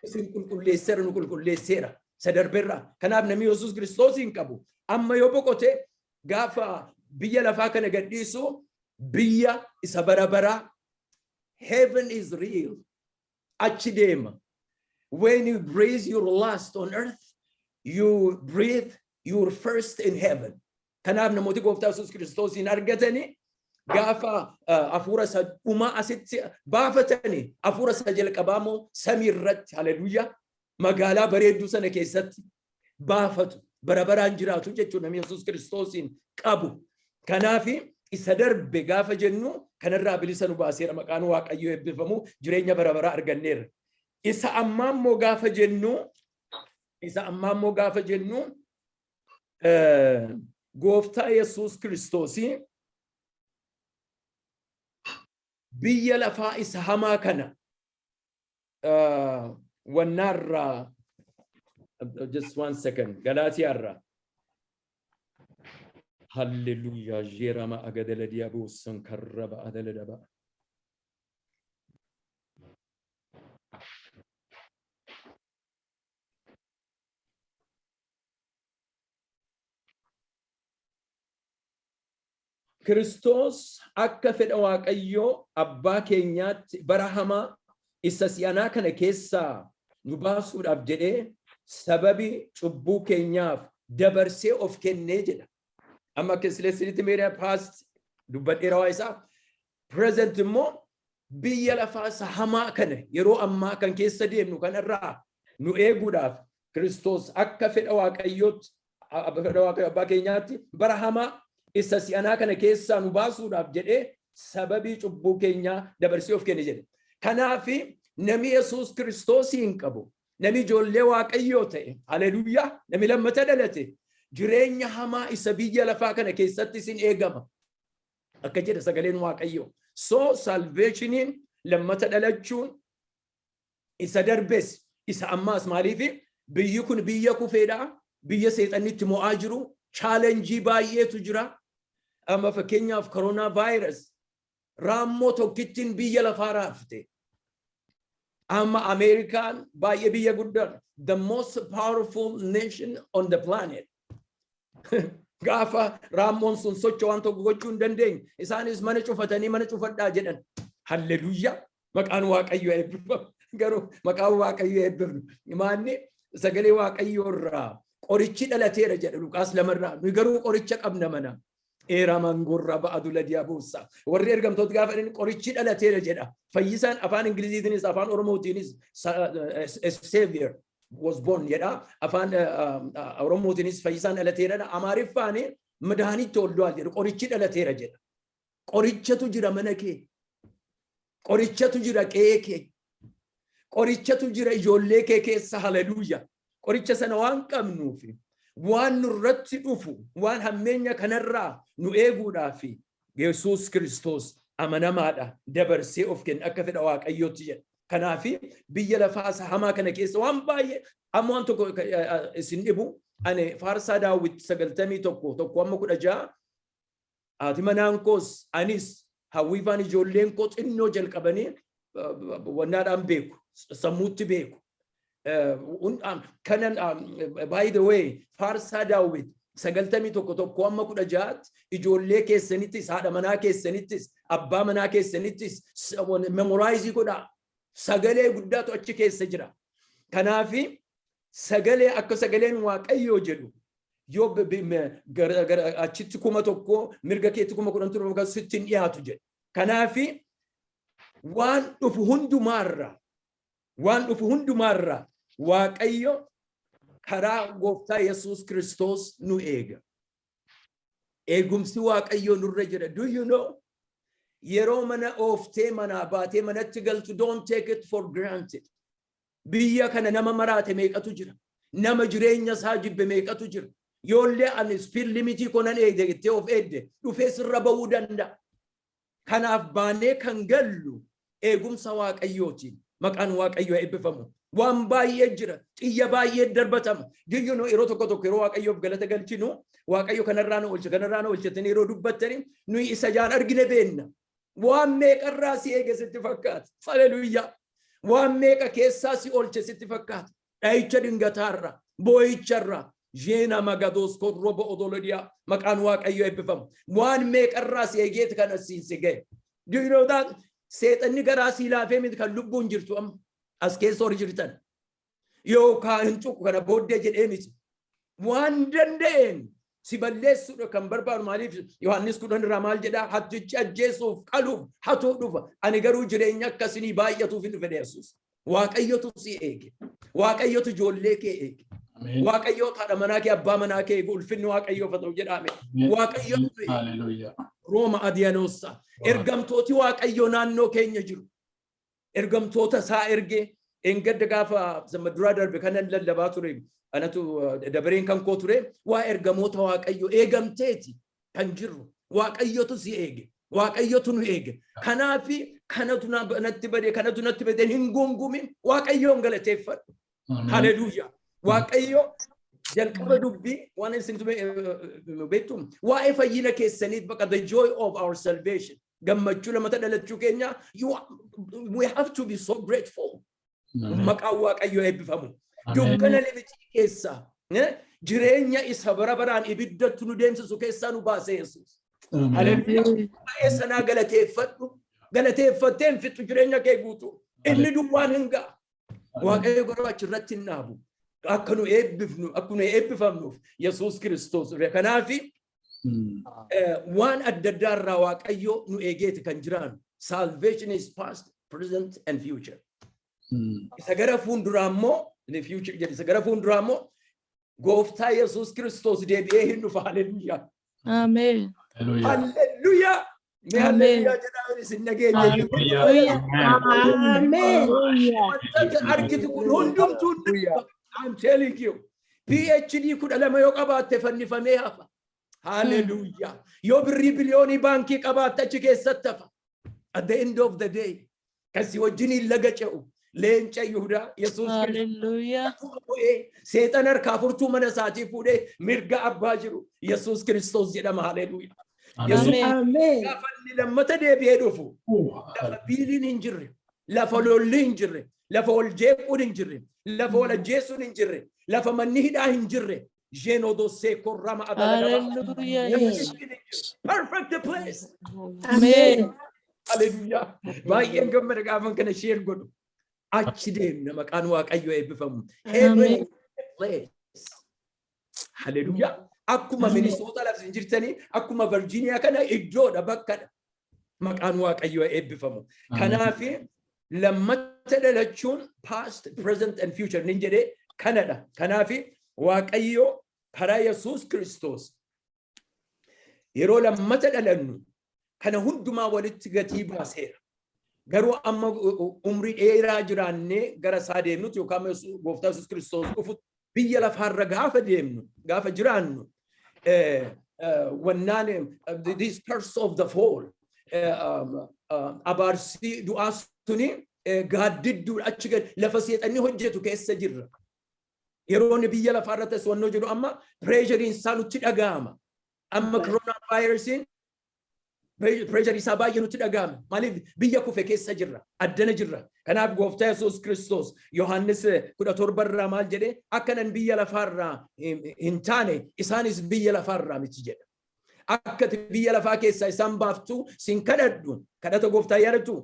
isin qulqulleesseera, nu qulqulleesseera isa darbeerraa. Kanaaf namni Yesuus Kiristoosiin qabu amma yoo boqote, gaafa biyya lafaa kana gadhiisu biyya isa bara baraa, heaven is real, achi deema. When you breathe your last on earth, you breathe your first in heaven. Kanaaf namooti gooftaa Yesuus Kiristoosiin argatanii gaafa hafuura isa dhumaa asitti baafatanii, hafuura isa jalqabaa immoo samii irratti, haleluuyaa, magaalaa bareedduu sana keessatti baafatu, bara baraan jiraatu jechuudha namni Yesuus Kiristoosiin qabu. Kanaaf isa darbe gaafa jennu kanarraa bilisa nu baaseera, maqaan Waaqayyoo eebbifamu, jireenya bara baraa arganneerra. Isa ammaa immoo gaafa jennu gooftaa Yesuus Kiristoosii biyya lafaa isa hamaa kana wannaarraa, just one second, Galaatiyaarraa, hallelujah, jeerama agadala diyaaboosan karraba adala daba. Kiristoos akka fedha Waaqayyoo abbaa keenyaatti bara hamaa isa si'anaa kana keessaa nu baasuudhaaf jedhee sababii cubbuu keenyaaf dabarsee of kennee jedha. Amma akka Sileesinitti meeraa past dubbadheera waa isaa. Present immoo biyya lafaa isa hamaa kana yeroo ammaa kan keessa deemnu kanarraa nu eeguudhaaf Kiristoos akka fedha Waaqayyootti, fedha Waaqayyo abbaa keenyaatti, bara hamaa isa si'anaa kana keessaa nu baasuudhaaf jedhee sababii cubbuu keenyaa dabarsee of kenne jedhe. Kanaafi nami Yesuus Kiristoosiin qabu, nami ijoollee Waaqayyoo ta'e, haleluuyaa, nami lammata dhalate, jireenya hamaa isa biyya lafaa kana keessatti isin eegama. Akka jedha sagaleen Waaqayyoo. So salvationiin, lammata dhalachuun, isa darbes isa ammaas. Maaliifi biyyi kun biyya kufeedha, biyya seexanni itti mo'aa jiru, challenge baay'eetu jira. Amma fakkeenyaaf corona virus raammoo tokkittiin biyya lafaa raafte. Amma Ameerikaan baay'ee biyya guddaa, the most powerful nation on the planet. Gaafa raammoon sun socho'u waan tokko gochuu hin dandeenye. Isaanis mana cufatanii, mana cufadhaa jedhan. Hallelujah. Maqaan Waaqayyoo eebbifamu. Garuu maqaan Waaqayyoo eebbifamu. Maanni sagalee Waaqayyoo irraa qorichi dhalateera jedha Luqaas 2rraa. Nu garuu qoricha qabna mana. Eera mangorra ba'adu la diyaaboossa. Warri ergamtoota gaafa jedhan qorichi dhalateera jedha. Fayyisaan afaan Ingiliziitiinis afaan Oromootiinis "A savior was born" jedha. Afaan Oromootiinis fayyisaan dhalateera. Amaariffaan መድኃኒት ተወልዷል jedha. Qorichi dhalateera jedha. Qorichatu jira mana kee. Qorichatu jira qe'ee kee. Qorichatu jira ijoollee kee keessa, haleluuya. Qoricha sana waan qabnuuf waan nurratti dhufu, waan hammeenya kanarraa nu eeguudhaaf Yesuus Kiristoos amanamaadha, dabarsee of kenne akka fedha Waaqayyootti jedha. Kanaaf biyya lafaa isa hamaa kana keessa waan baay'ee, amma waan tokko isin dhibu, ani faarsaa Daawwit 91:1 hamma 16 haati manaan koos anis hawwiifaan ijoolleen koo xinnoo jalqabanii wannaadhaan beeku, sammuutti beeku. Kanan, by the way, faarsaa Daawwit 91:1 hamma 16tti ijoollee keessanittis, haadha manaa keessanittis, abbaa manaa keessanittis memorize godhaa. Sagalee guddaatu achi keessa jira. Kanaafi sagalee akka sagaleen Waaqayyoo jedhu yoo achitti 1000, mirga keetti 10,000 dhufu kan sitti hin dhiyaatu jedha. Kanaafi waan dhufu hundumaarraa Waaqayyo karaa gooftaa Yesuus Kiristoos nu eega. Eegumsi Waaqayyoo nurra jira. Do you know? Yeroo mana ooftee manaa baatee manatti galtu, don't take it for granted. Biyya kana nama maraate meeqatu jira? Nama jireenya isaa jibbe meeqatu jira? Yoollee ani speed limitii konan eegde jettee of eegde, dhufee sirra bahuu danda'a. Kanaaf baanee kan gallu eegumsa Waaqayyootiin. Maqaan Waaqayyoo eebbifamu. Waan baay'ee jira. Xiyya baay'ee darbatama. Diyyuu yeroo tokko tokko yeroo Waaqayyoof galata galchinu, Waaqayyo kanarraa nu oolche, kanarraa nu oolchetanii yeroo dubbattanii, nuyi isa jaan argine beenna. Waan meeqarraa si eege sitti fakkaata. Haleluuyaa. Waan meeqa keessaa si oolche sitti fakkaata. Dhahicha dingataarra, boo'icharra, Jeena magados korrobo odolodiyaa, maqaan Waaqayyo eebbifamu. Waan meeqarraa si eegeeti kan asiin si ga'e. Do you know that? Seexanni garaa sii laafee miti kan lubbuun jirtu amma. As keessa hori jirtan. Yookaan hin tuqu kana booddee jedhee miti. Waan danda'een si balleessuudha kan barbaadu. Maaliif? Yohaannis 10 irraa maal jedhaa? "Hattichi ajjeesuuf, qaluuf, hatuuf dhufa. Ani garuu jireenya akkasinii baay'atuuf hin dhufe," Yesuus. Waaqayyotu si eege. Waaqayyotu ijoollee kee eege. Waaqayyo haadha manaa kee, abbaa manaa kee eegu. Ulfinni Waaqayyoof haa ta'u jedhame. Waaqayyotu eege. Rooma Adiyanoossa. Ergamtooti Waaqayyoo naannoo keenya jiru. Ergamtoota isaa ergee engadda gaafa duraa darbe kanan lallabaa ture. Anatu dabareen kan koo ture waa ergamoota Waaqayyoo eegamteeti kan jirru. Waaqayyotu si eege. Waaqayyotu nu eege. Kanaafi kanatu natti bade, kanatu natti bade hin gungumin, Waaqayyoon galateeffadhu. Haleluuyaa. Waaqayyo jalqaba dubbii waan isin beektu waa'ee fayyina keessaniif baqa, the joy of our salvation, gammachuu lamata dhalachuu keenya. We have to be so grateful. Maqaan Waaqayyo eebbifamu. Dukkana limicii keessa, jireenya isa bara baraan ibiddatti nu deemsisu keessaa nu baase Yesuus. Haleluuyaa. Waa'ee sanaa galateeffadhu. Galateeffattee hin fixxu jireenya kee guutuu. Inni duwwaan hin ga'a. Waaqayyo garuu achirratti hin dhaabu. Akka nu eebbifnu, akka nu eebbifamnuuf Yesuus Kiristoos dhufe. Kanaafi waan adda addaa irraa Waaqayyo nu eegeeti kan jiraannu. Salvation is past, present and future. Isa gara fuulduraa immoo, in the future jedhe, isa gara fuulduraa immoo Gooftaa Yesuus Kiristoos deebi'ee hin dhufa. Haleluuyaa. Ameen. Haleluuyaa. Mee Ameen. haleluuyaa jedhaa, isin nageenya. Ameen. Wanta argitu kun hundumtuu, I'm telling you. PhD 12 yoo qabaatte fannifamee hafa. Haleluuyaa. Yoo birrii biliyoonii baankii qabaatte achi keessatti hafa. At the end of the day, kasi wajjiniin laga ce'u leenca Yihudaa Yesuus Kiristoos Hallelujah. bu'ee seexan harkaa furtuu mana isaatii fuudhee mirga abbaa jiru Yesuus Kiristoos jedhama. Haleluuyaa. Yesuus Ameen. Ameen. gaafa inni lammata deebi'ee dhufu lafa biiliin hin jirre, lafa lolli hin jirre, lafa wal jeequun hin jirre, lafa wal ajjeesuun hin jirre, lafa manni hidhaa hin jirre. Jeenodosee korrama adalagaba. Hallelujah. Yes. Perfect place. Ameen. Haleluuyaa. Baay'een gammada gaafan kana share godhu. Achi deemna, maqaan Waaqayyoo eebbifamu. Heaven Ameen. is a place. Haleluuyaa. Akkuma Minisoota lafa isin jirtanii, akkuma Virgiiniyaa kana iddoodha, bakkadha. Maqaan Waaqayyoo eebbifamu. Kanaaf lammata dhalachuun past, present and future nin jedhee kanadha. Kanaaf Waaqayyo karaa Yesuus Kiristoos yeroo lammata dhalannu kana hundumaa walitti gatii baaseera. Garuu amma umrii dheeraa jiraannee gara isaa deemnutti yookaan Gooftaa Yesuus Kiristoos dhufutti biyya lafaarra gaafa deemnu, gaafa jiraannu, wannaan this curse of the fall, abaarsii du'aa suni gaaddidduudha achi gad lafa seexanni hojjetu keessa jirra. Yeroo inni biyya lafaarra taswannoo jedhu amma pressureiin isaa nutti dhaga'ama. Amma koronaa vaayirasiin pressureii isaa baay'ee nutti dhaga'ama. Maaliif? Biyya kufe keessa jirra. Addana jirra. Kanaaf Gooftaa Yesuus Kiristoos Yohaannis 17 irraa maal jedhee? "Akka nan biyya lafaarraa hin taane isaanis biyya lafaarraa miti," jedha. Akka ati biyya lafaa keessaa isaan baaftu sin kadhadhu. Kadhata Gooftaa yaadatu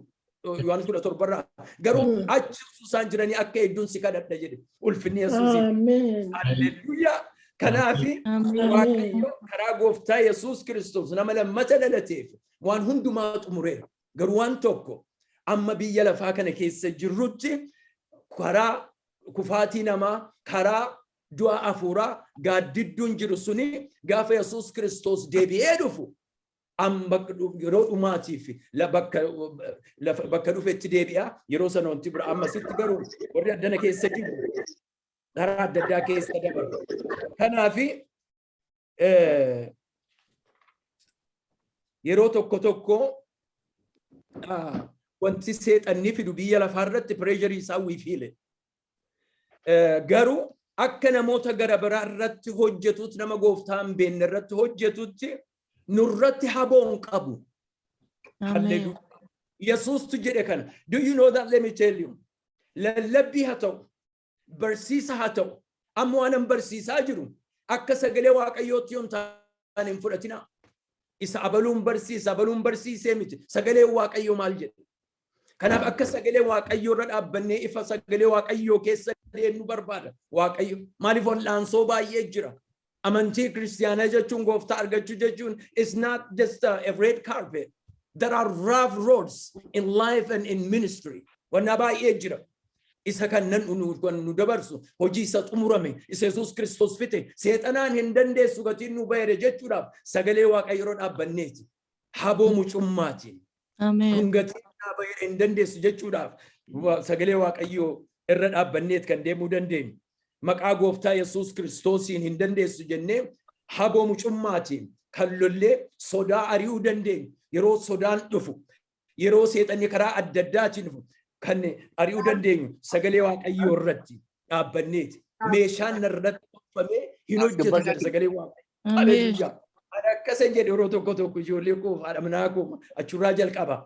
Yohaannis 17 irraa. Garuu achi isaan jiranii akka hedduun si kadhadha jedhe. Ulfinni Yesuusiif. Ameen. Halleluuyaa. Kanaafi Ameen. Waaqayyo karaa Gooftaa Yesuus Kiristoos nama lammata dhalateef waan hundumaa xumureera. Garuu waan tokko, amma biyya lafaa kana keessa jirrutti karaa kufaatii namaa, karaa du'a hafuuraa gaaddidduun jiru suni gaafa Yesuus Kiristoos deebi'ee dhufu amma yeroo dhumaatiif bakka dhufetti deebi'a. Yeroo sana wanti bira ammasitti garuu warri addana keessa jiru karaa adda addaa keessa dabarra. Kanaafi yeroo tokko tokko wanti seexanni fidu biyya lafaa irratti pressureii isaa we feel. Garuu akka namoota gara biraa irratti hojjetutti, nama Gooftaa hin beekne irratti hojjetutti nurratti haboon qabu. Ameen. Hallelujah. Yesuustu jedhe kana. Do you know that? Let me tell you. Lallabbii haa ta'u, barsiisa haa ta'u, amma waan an barsiisaa jiru akka sagalee Waaqayyootti yoo hin taane hin fudhatinaa. Isa abaluun barsiisa, abaluun barsiisee miti. Sagalee Waaqayyoo maal jedhe? Kanaaf akka sagalee Waaqayyoo irra dhaabbannee ifa sagalee Waaqayyoo keessa deemnu barbaada Waaqayyo. Maaliif? Wal'aansoo baay'ee jira. Amantii kiristiyaanaa jechuun, gooftaa argachuu jechuun, is not just a red carpet. There are rough roads in life and in ministry. Wannaa baay'ee jira. Isa kan nan nu kan nu dabarsu hojii isa xumurame, isa Yesuus Kiristoos fixe. Seexanaan hin dandeessu, gatiin nu bayere jechuudhaaf sagalee Waaqayyo yeroo dhaabbanneeti. Haboo mucummaatiin. Ameen. Kun gatiin naa bayere, hin dandeessu jechuudhaaf sagalee Waaqayyoo irra dhaabbanneet kan deemuu dandeenyu. Maqaa gooftaa Yesuus Kiristoosiin hin dandeessu jennee haboo mucummaatiin kan lollee sodaa ari'uu dandeenyu. Yeroo sodaan dhufu, yeroo seexanni karaa adda addaatiin dhufu, kan ari'uu dandeenyu sagalee Waaqayyoo irratti dhaabbanneeti. Meeshaan narratti tolfamee hin hojjetu jedha sagalee Waaqayyoo. Ameen. Haleluuyaa. Ani akkasan jedhe. Yeroo tokko tokko ijoollee koo, haadha manaa koo achirraa jalqaba.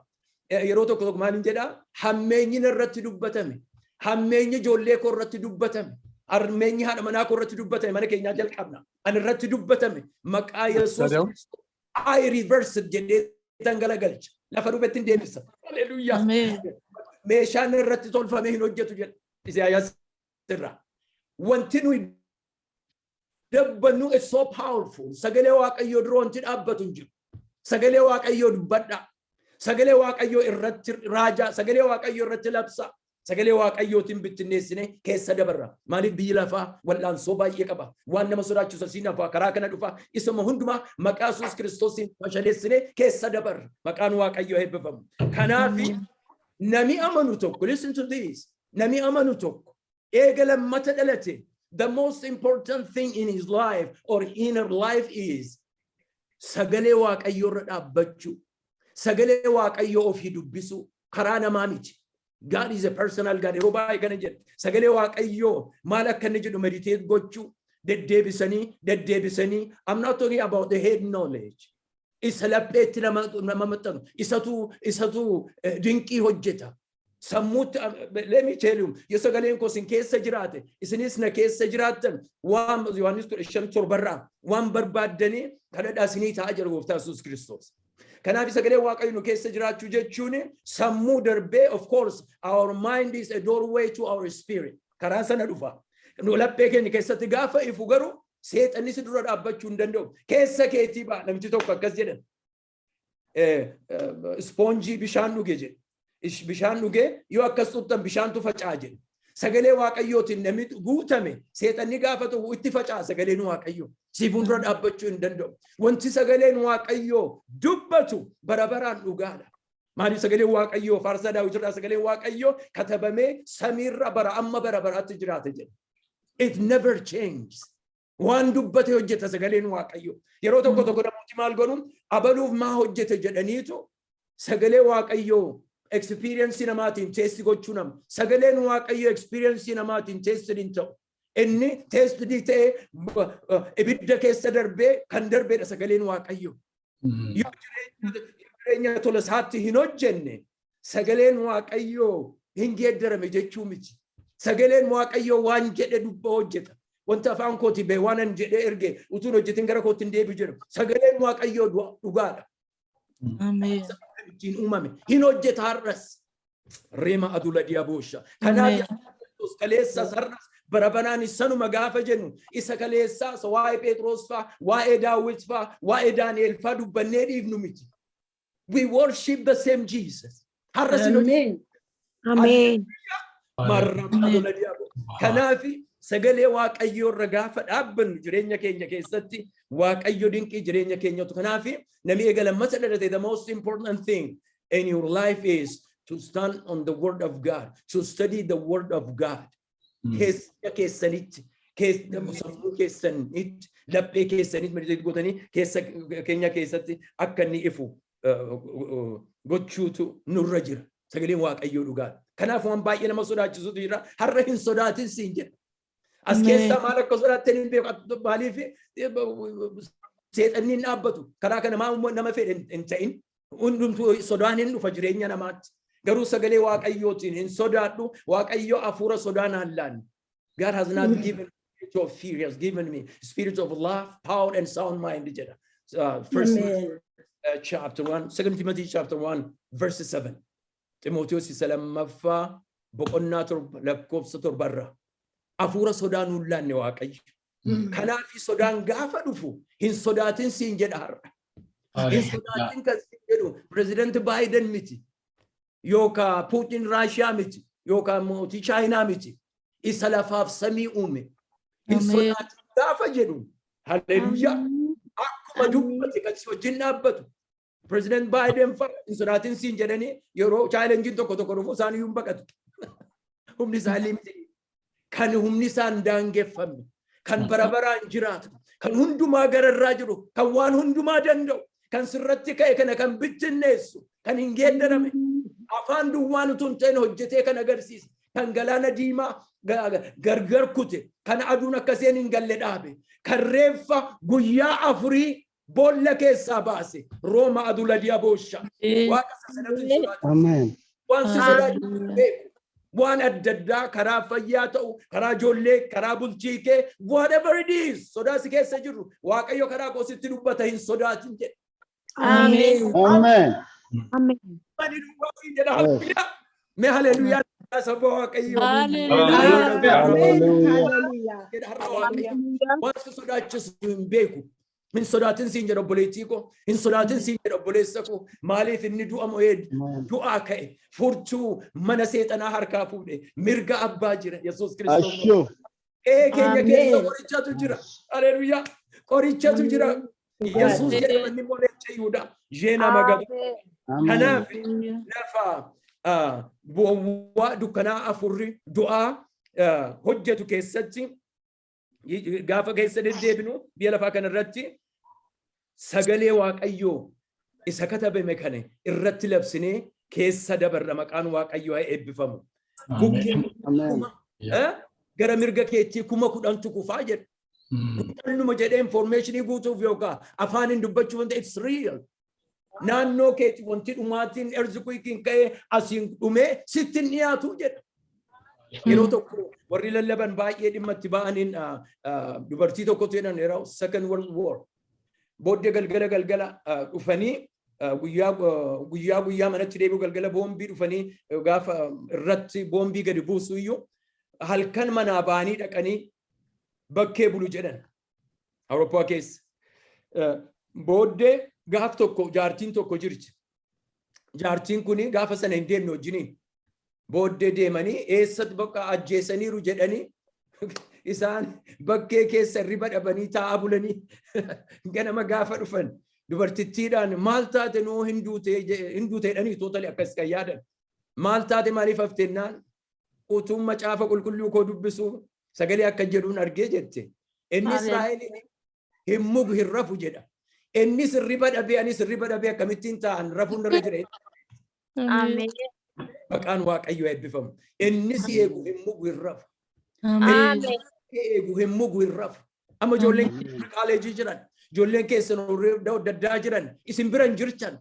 Yeroo tokko tokko maalin jedhaa? Hammeenyi narratti dubbatame. Hammeenyi ijoollee koo irratti dubbatame. Hammeenyi haadha manaa koo irratti dubbatame, mana keenyaa jalqabna. Ani irratti dubbatame, maqaa Yesuus Kiristoos I reverse it jedhee galagalcha. Lafa dhufetti hin deebisa. Haleluuyaa. Ameen. Meeshaan irratti tolfame hin hojjetu jedha. Isaayyaas irraa. Wanti nuyi dabbannu is so powerful. Sagalee Waaqayyoo dura wanti dhaabbatu hin jiru. Sagalee Waaqayyoo dubbadhaa. Sagalee Waaqayyoo irratti raajaa. Sagalee Waaqayyoo irratti labsaa. Sagalee Waaqayyootiin bittinneessine keessa dabarra. Maaliif? Biyyi lafaa wal'aansoo baay'ee qaba. Waan nama sodaachisu asiin hafaa, karaa kana dhufa. Isuma hundumaa maqaa Yesuus Kiristoosiin fashaleessine keessa dabarra. Maqaan Waaqayyoo eebbifamu. Kanaafi nami amanu tokko, listen to this, nami amanu tokko eega lammata dhalate, the most important thing in his life or in her life is sagalee Waaqayyoo irra dhaabbachuu, sagalee Waaqayyoo ofii dubbisuu, karaa namaa miti. God is a personal God. Yeroo baay'ee kana jedha. Sagalee Waaqayyoo maal akka inni jedhu meditate gochuu, deddeebisanii deddeebisanii. I'm not talking about the head knowledge. Isa lapheetti nama maxxanu. Isatu dinqii hojjeta. Sammuutti, let me tell you, yoo sagaleen koo isin keessa jiraate, isinis na keessa jiraattan, waan Yohaannis 15:7rraa, waan barbaaddanii kadhadhaa, isinii ta'a jira gooftaa Yesuus Kiristoos. Kanaaf sagalee Waaqayyo nu keessa jiraachuu jechuun sammuu darbee, of course, our mind is a doorway to our spirit. Karaa sana dhufa. Nu laphee keenya keessatti gaafa ifu garuu seexanni si dura dhaabbachuu hin danda'u. Keessa keetii ba'a. Namichi tokko akkas jedhan. Ispoonjii bishaan dhuge jedhe. Bishaan dhugee yoo akkas tuttan bishaantu faca'a jedhe. Sagalee Waaqayyootiin namni guutame, seexanni gaafa ta'u itti faca'a sagaleen Waaqayyoo. Si fuuldura dhaabbachuu hin danda'u. Wanti sagaleen Waaqayyoo dubbatu bara baraan dhugaadha. Maaliif? Sagaleen Waaqayyoo, faarsaa Daawit irraa, sagaleen Waaqayyoo katabamee samiirra bara amma bara baraatti jiraata jedha. It never changes. Waan dubbate hojjeta sagaleen Waaqayyoo. Yeroo tokko tokko namooti maal godhu? Abaluuf maa hojjete jedhaniitu sagalee Waaqayyoo experience namaatiin test gochuu nama. Sagaleen Waaqayyoo experience namaatiin test hin ta'u. Inni tested ta'ee ibidda keessa darbee kan darbeedha sagaleen Waaqayyoo. Yoo jireenya tola isaatti hin hojjenne, sagaleen Waaqayyoo hin geeddarame jechuu miti. Sagaleen Waaqayyoo waan jedhe dubba hojjeta. Wanta afaan kooti ba'e, waan an jedhee erge utuun hojjetin gara kootti hin deebi'u jedhu. Sagaleen Waaqayyoo dhugaadha. Ameen. Ittiin uumame hin hojjeta har'as. Reema adula diyaboosha. Kanaaf Kiristoos kaleessas har'as bara baraan sanuma gaafa jennu, isa kaleessaa, isa waa'ee Phexros faa, waa'ee Daawit faa, waa'ee Daani'el faa dubbannee dhiifnu miti. We worship the same Jesus. Har'as hin hojjeta. Ameen. Ameen. Marraba adula diyaaboo. Kanaaf sagalee Waaqayyoo irra gaafa dhaabbannu jireenya keenya keessatti Waaqayyo dinqii jireenya keenyatu. Kanaaf namni eega lammata dhalate, the most important thing in your life is to stand on the word of God, to study the word of God. Keessa keessanitti, sammuu keessanitti, laphee keessanitti meditate gootanii keessa keenya keessatti akka inni ifu gochuutu nurra jira. Sagaleen Waaqayyoo dhugaadha. Kanaaf waan baay'ee nama sodaachisutu jira. Har'a hin sodaatin siin jedha. As keessaa maal akka sodaattan hin beeku. Maaliif? Seexanni hin dhaabbatu. Karaa kana maa nama fedhe hin ta'in. Hundumtuu sodaan hin dhufa jireenya namaatti. Garuu sagalee Waaqayyootiin hin sodaadhu. Waaqayyo hafuura sodaa naan laanne. God has not given spirit of fear. He has given me spirit of love, power and sound mind jedha. First Ameen. Chapter 1, Second Timothy chapter 1, verse 7. Ximootiyoos isa lammaffaa boqonnaa 7 lakkoofsa 7rra. Hafuura sodaa nuun laanne Waaqayyo. Kanaaf sodaan gaafa dhufu hin sodaatin siin jedha har'a. Hin sodaatin kan siin jedhu Pirezidaanti Baayiden miti. Yookaan Puutin Raashiyaa miti. Yookaan mootii Chaayinaa miti. Isa lafaaf samii uume. Hin sodaatin gaafa jedhu, haleluuyaa, akkuma dubbate kan si wajjin dhaabbatu. Pirezidaanti Baayiden fa'a hin sodaatin siin jedhanii yeroo challengeiin tokko tokko dhufu isaan iyyuu hin baqatu. Humni isaa miti. Kan humni isaan daangeffamne, kan bara baraan jiraatu, kan hundumaa gararraa jiru, kan waan hundumaa danda'u, kan sirratti ka'e kana kan bittinneessu, kan hin geeddarame, afaan duwwaan utuu hin ta'in hojjetee kan agarsiise, kan galaana diimaa gargar kute, kan aduun akka isheen hin galle dhaabe, kan reeffa guyyaa 4 boolla keessaa baase, Rooma adula diaboosha. Waaqa isa sanatu hin sodaatin. Amen. Waan si sodaachisu beeku. Waan adda addaa karaa fayyaa ta'u, karaa ijoollee, karaa bultii kee, whatever it is, sodaa si keessa jiru, Waaqayyo karaa koo sitti dubbata, hin sodaatin jedhe. Ameen. Amen. Ameen. Ani duwwaa siin jedha, haleluuyaa. Mee haleluuyaa saba Waaqayyo. Haleluuyaa. Hallelujah. Jedha har'a Waaqayyo. Waan si sodaachisu hin beeku. Hin sodaatin siin jedha obboleettii koo. Hin sodaatin siin jedha obboleessa koo. Maaliif? Inni du'a mo'ee Amen. du'aa ka'e. Furtuu mana seexanaa harkaa fuudhe. Mirga abbaa jira. Yesuus Kiristoos. Ashoo. Ee, keenya keessa Ameen. qorichatu jira. Haleluuyaa. Qorichatu jira. Yesuus jedhama inni immoo leenca Yihudaa. Ishee nama gaba. Amen. Kanaaf lafa bu'awwaa dukkanaa afurri du'aa hojjetu keessatti gaafa keessa deddeebinu, biyya lafaa kanarratti sagalee Waaqayyoo isa katabame kana irratti labsinee keessa dabarra. Maqaan Waaqayyoo haa eebbifamu. Bukkeen Amen. kuma gara mirga keetii 10,000tu kufaa jedha. Dhannuma jedhee informationii guutuuf yookaan afaaniin dubbachuu wanta, it's real. Naannoo keetti wanti dhumaatiin earthquakeiin ka'ee asiin dhumee sitti hin dhiyaatu jedha. Yeroo tokko warri lallaban baay'ee dhimma itti ba'aniin dubartii tokkotu jedhan yeroo Second World War. Booddee galgala galgala dhufanii guyyaa guyyaa guyyaa manatti deebi'u, galgala boombii dhufanii gaafa irratti boombii gadi buusu iyyuu halkan manaa ba'anii dhaqanii bakkee bulu jedhan Awurooppaa keessa. Booddee gaaf tokko jaartiin tokko jirti. Jaartiin kuni gaafa sana hin deemne wajjiniin. Booddee deemanii eessatti bakka ajjeesaniiru jedhanii isaan bakkee keessa riba dhabanii taa'aa bulanii ganama gaafa dhufan dubartittiidhaan maal taate, nuu hin duute jedhanii totally akkas kan yaadan. Maal taate, maaliif haftennaan, utuun macaafa qulqulluu koo dubbisuu sagalee akka jedhuun argee jette. Inni Israa'eliin hin mugu hin rafu jedha. Inni sirriba dhabee, ani sirriba dhabee akkamittiin ta'an rafuun irra jira. Ameen. Maqaan Waaqayyoo eebbifamu. Inni si eegu hin mugu hin rafu. Ameen. Inni eegu hin mugu hin rafu. Amma ijoolleen kaaleejii jiran, ijoolleen keessan warri adda addaa jiran, isin bira hin jirtan.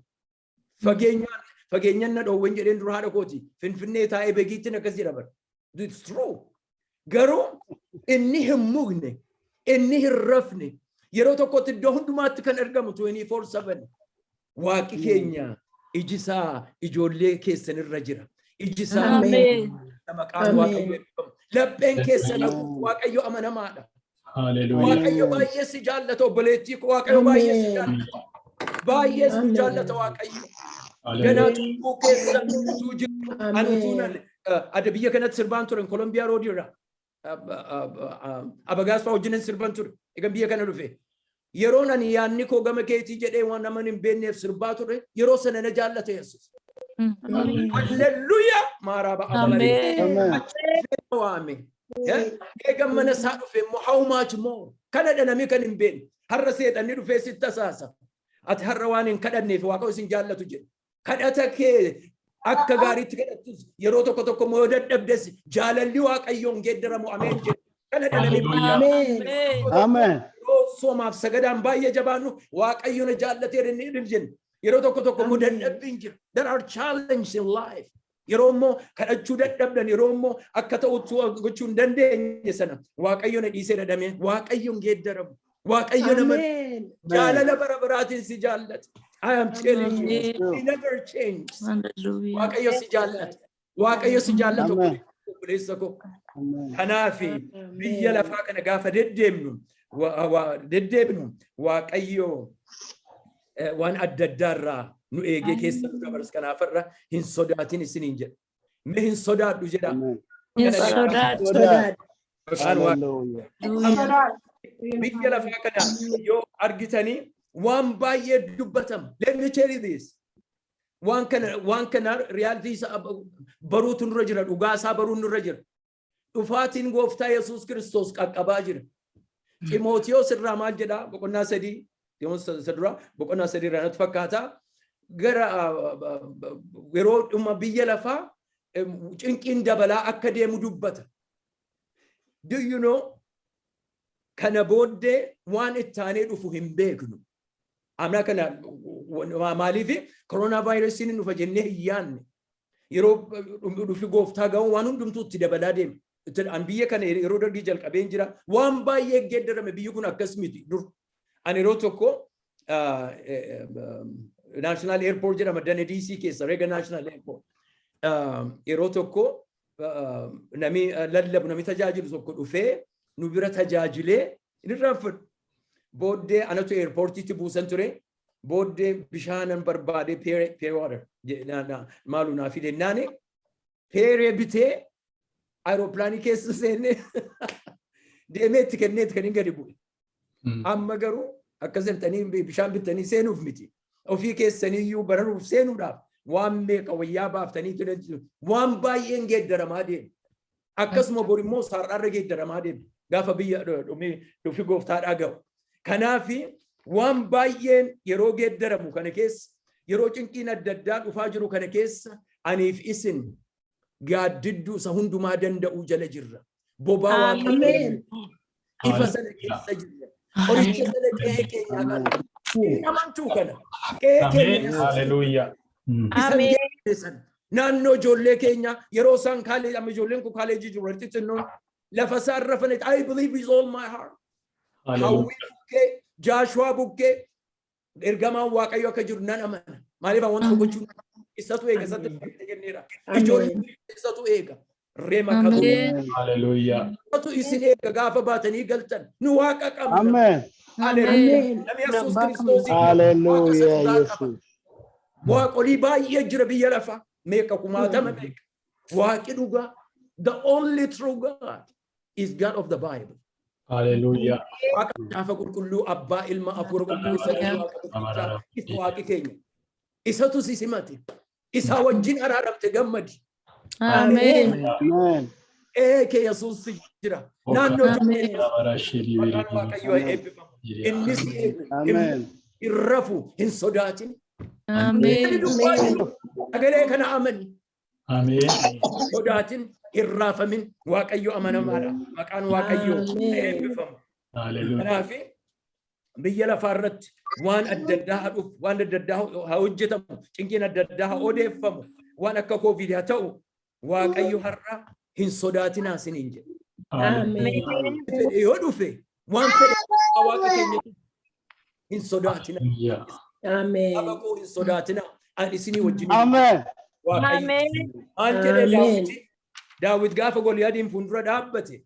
Fageenyaan fageenyaan na dhoowwen jedheen dura haadha kooti. Finfinnee taa'ee beekiitti akkas jedha bara. It's true. Garuu inni hin mugne, inni hin rafne, yeroo tokkotti iddoo hundumaatti kan argamu 24/7. Waaqi keenya iji isaa ijoollee keessan irra jira. Iji isaa Ameen. maqaan Waaqayyo eebbifamu. Lapheen keessan Waaqayyo amanamaadha. Hallelujah. Waaqayyo baay'ee si jaallata, obboleettii koo. Waaqayyo baay'ee si jaallata. Baay'ee si jaallata Waaqayyo. Ganaa cubbuu keessa utuu jiru ani utuu nan ada biyya kanatti sirbaan ture Kolombiyaa Road irra. Abagaas fa'aa wajjin sirban ture. Egaa biyya kana dhufe. Yeroon ani yaadni koo gama keetii jedhee waan nama hin beekneef sirbaa ture, yeroo sana na jaallate Yesuus. Halleluuyaa! Maaraa ba'a. Ameen. Amen. Waame. Eega mana isaa dhufe immoo how much more? Kana namni kan hin beekne. Har'a seexanni dhufee sitti tasaasa. Ati har'a waan hin kadhanneef Waaqayyo isin jaallatu jedhe. Kadhata kee akka gaariitti kadhattus, yeroo tokko tokko immoo yoo dadhabdes, jaalalli Waaqayyoon geeddaramu, ameen jedhe. Kana namni Hallelujah. Amen. yeroo soomaaf sagadaan baay'ee jabaannu Waaqayyo na jaallateera inni hin jennu. Yeroo tokko tokko immoo dadhabbiin jira. There are challenges in life. Yeroo immoo kadhachuu dadhabdan, yeroo immoo akka ta'utti gochuu hin dandeenye sana Waaqayyo na dhiisee dadhamee, Waaqayyo hin geeddaramu. Waaqayyo nama jaalala bara baraatiin si jaallata. I am telling you, he never changes. Hallelujah. Waaqayyo si jaallata. Waaqayyo si jaallata. Amen. Obboleessa koo. Kanaaf biyya lafaa kana gaafa deddeemnu deddeebinu Waaqayyo waan adda addaarraa nu eegee keessa nu dabarsa. Kanaafarra hin sodaatin isiniin jedha. Mee "Hin sodaadhu" jedha. Hin sodaadhu. Sodaadhu. Maqaan Waaqayyoo. Biyya lafaa kana yoo argitanii waan baay'ee dubbatama. Let me tell you this. Waan kana reality isaa baruutu nurra jira. Dhugaa isaa baruun nurra jira. Dhufaatiin Gooftaa Yesuus Kiristoos qaqqabaa jira. Ximootiyoos irraa maal jedhaa? Boqonnaa 3, Ximootiyoos isa duraa boqonnaa 3 irraa natti fakkaata. Gara yeroo dhuma biyya lafaa cinqiin dabalaa akka deemu dubbata. Do you know, kana booddee waan itti aanee dhufu hin beeknu. Amna kana maaliif koronaa vaayirasiin hin dhufa jennee hin yaadne. Yeroo dhufi Gooftaa ga'u waan hundumtuu itti dabalaa deema. An biyya kana yeroo Dargii jalqabeen jira. Waan baay'ee geeddarame. Biyyi kun akkas miti dur. Ani yeroo tokko National Airport jedhama dana DC keessa, Reagan National Airport. Yeroo tokko nami lallabu, nami tajaajilu tokko dhufee nu bira tajaajilee inni irraanfadhu. Booddee anatu airportiitti buusan ture. Booddee bishaanan barbaade, pure water maalu naa fide naani peeree bitee aeroplaanii keessa seennee deemee itti kenneeti kan hin gadi bu'e. Amma garuu akkas jettanii bishaan bitanii seenuuf miti. Ofii keessaniyyuu bararuuf seenuudhaaf waan meeqa wayyaa baaftanii waan baay'een geeddaramaa deema. Akkasuma bor immoo saar'aarra geeddaramaa deema. Gaafa biyya dhufi Gooftaadhaa ga'u. Kanaafi waan baay'een yeroo geeddaramu kana keessa, yeroo cinqiin adda addaa dhufaa jiru kana keessa, aniif isin gaaddidduu isa hundumaa danda'uu jala jirra. Bobaa Waaqayyoo ifa sana keessa jirra. Qoricha sana qe'ee keenyaa kana. Hin amantuu kana. Qe'ee keenya Haleluuyaa. isa geessan. Naannoo ijoollee keenya yeroo isaan kaalee, amma ijoolleen kun kaaleejii jiru, walitti xinnoon lafa isaan rafanitti, I believe with all my heart. Hawwii bukkee, Jaashuwaa bukkee ergamaan Waaqayyo akka jiru nan amana. Maaliif wanta gochuun isatu eega, isatti kenneera. Ijoollee isatu eega. Reema kabuu. Haleluuyaa. Isatu isin eega gaafa baatanii galtan. Nu Waaqa qabna. Ameen. Haleluuyaa. Namni Yesuus Kiristoos Haleluuyaa Yesuus. Waaqolii baay'ee jira biyya lafaa. Meeqa, kumaatama meeqa. Waaqi dhugaa. The only true God is God of the Bible. Haleluuyaa. Waaqa Gaafa Qulqulluu, Abbaa, Ilma, Afuura Qulqulluu, sadii Waaqa tokkichaa isa Waaqi keenya. Isatu si simate. Isa wajjin araaramte, gammadi. Ameen. Ameen. Ee kee Yesuus si jira. Naannoo Ameen. maqaan Waaqayyoo eebbifamu. Inni si eegu. Ameen. Hin rafu, hin sodaatin. Ameen. Inni duwwaa jiru. Sagalee kana amani. Ameen. Sodaatin, hin raafamin. Waaqayyo amanamaadha. Maqaan Waaqayyoo eebbifamu. Haleluuyaa. Kanaaf biyya lafaa irratti waan adda addaa haa dhufu, waan adda addaa haa hojjetamu, cinqiin adda addaa haa odeeffamu, waan akka Koovid haa ta'u, Waaqayyo har'a "Hin sodaatinaa" isiniin jedha. Ameen. Fedhe yoo dhufe, waan fedhe, Waaqa keenya hin sodaatinaa. Haleluuyaa. Saba koo, hin sodaatinaa. Ani isinii wajjin. Ameen. Waaqayyo. Maal jedhee Daawit? Daawit gaafa Goliyaadiin fuuldura dhaabbate,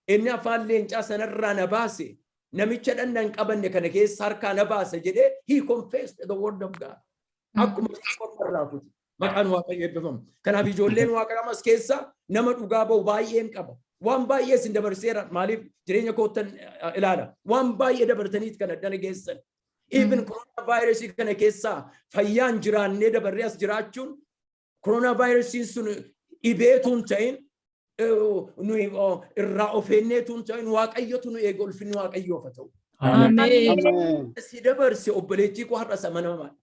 "Inni afaan leencaa sanarraa na baase, namicha dhanna hin qabanne kana keessa harkaa na baasa" jedhee he confessed the word of God. Akkuma morma irraa kute. Maqaan Waaqayyo eebbifamu. Kanaaf ijoolleen Waaqa amas keessa nama dhugaa ba'u baay'een qaba. Waan baay'ee isin dabarseera. Maaliif jireenya koottan ilaala. Waan baay'ee dabartaniit kan addana geessan. Even koronaa vaayirasii kana keessaa fayyaan jiraannee dabarree as jiraachuun, koronaa vaayirasiin sun dhibeetu hin ta'in, nuyi irraa of eenneetu hin ta'in, Waaqayyotu nu eega. Ulfinni Waaqayyoof haa ta'u. Ameen. Ameen. Si dabarse, obboleettii koo, har'as amanamaadha.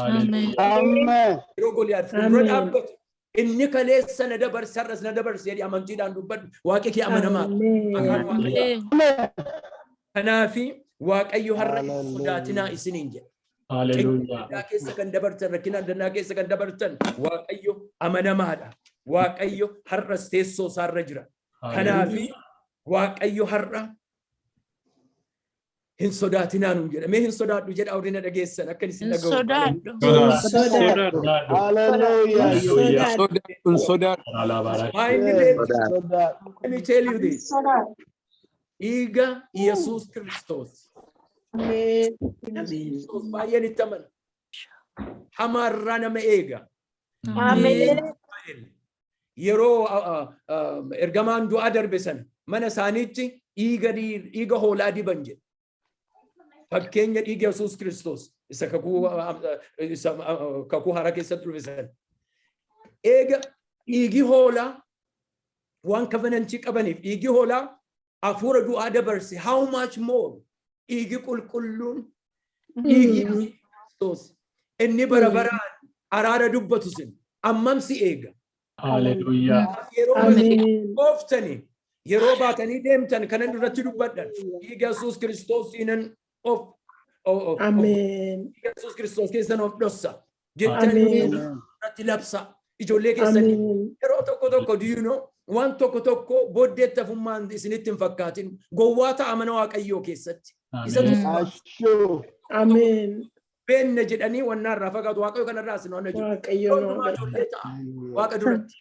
Ameen. Ameen. Yeroo Goliyaad fuuldura dhaabbatu, "Inni kaleessa na dabarse har'as na dabarse" jedhee amantiidhaan dubbadhu. Waaqi kee amanamaadha. Maqaan Waaqayyoo. Ameen. Kanaafi Waaqayyo har'a "Hin Hallelujah. sodaatinaa" isiniin jedha. Haleluuyaa. Addaa keessa kan dabartan, rakkina adda addaa keessa kan dabartan, Waaqayyo amanamaadha. Waaqayyo har'as teessoo isaarra jira. Kanaafi Waaqayyo har'a Hin sodaatinaa nuun jedha. Mee hin sodaadhu jedha, warri na dhageessan akka isin Hin dhaga'u. sodaadhu. Sodaadhu. Hallelujah. Hallelujah. Hin sodaadhu. Maayinni beektu, Sodaadhu. let me tell you this. Dhiiga Yesuus Kiristoos. Ameen. Kiristoos baay'een itti amana. Hamaarraa nama eega. Ameen. Yeroo ergamaan du'aa darbe sana mana isaaniitti dhiiga hoolaa diban jedhe. Fakkeenya dhiiga Yesuus Kiristoos isa kakuu haaraa keessatti dhufe sana. Eega dhiigi hoolaa waan covenantii qabaniif dhiigi hoolaa hafuura du'aa dabarse, how much more dhiigi qulqulluun, dhiigi Yesuus Kiristoos inni bara baraan araara dubbatu sun ammam si eega. Hallelujah. Yeroo Ameen. ooftanii, yeroo baatanii deemtan kanan irratti dubbadhan, dhiiga Yesuus Kiristoosiinan of Ameen. dhiiga Yesuus Kiristoos keessan of dhossa jettanii Ameen. irratti labsa ijoollee keessanii. Ameen. Yeroo tokko tokko, do you know, waan tokko tokko booddeetti hafummaan isinitti hin fakkaatin, gowwaa ta'a mana Waaqayyoo keessatti. Isa Ameen. Ashoo. Ameen. beenne jedhanii wannaa irraa fagaatu, Waaqayyo kanarraa isin waan jiru. Waaqayyo nu Hundumaa ijoollee ta'a Waaqa duratti.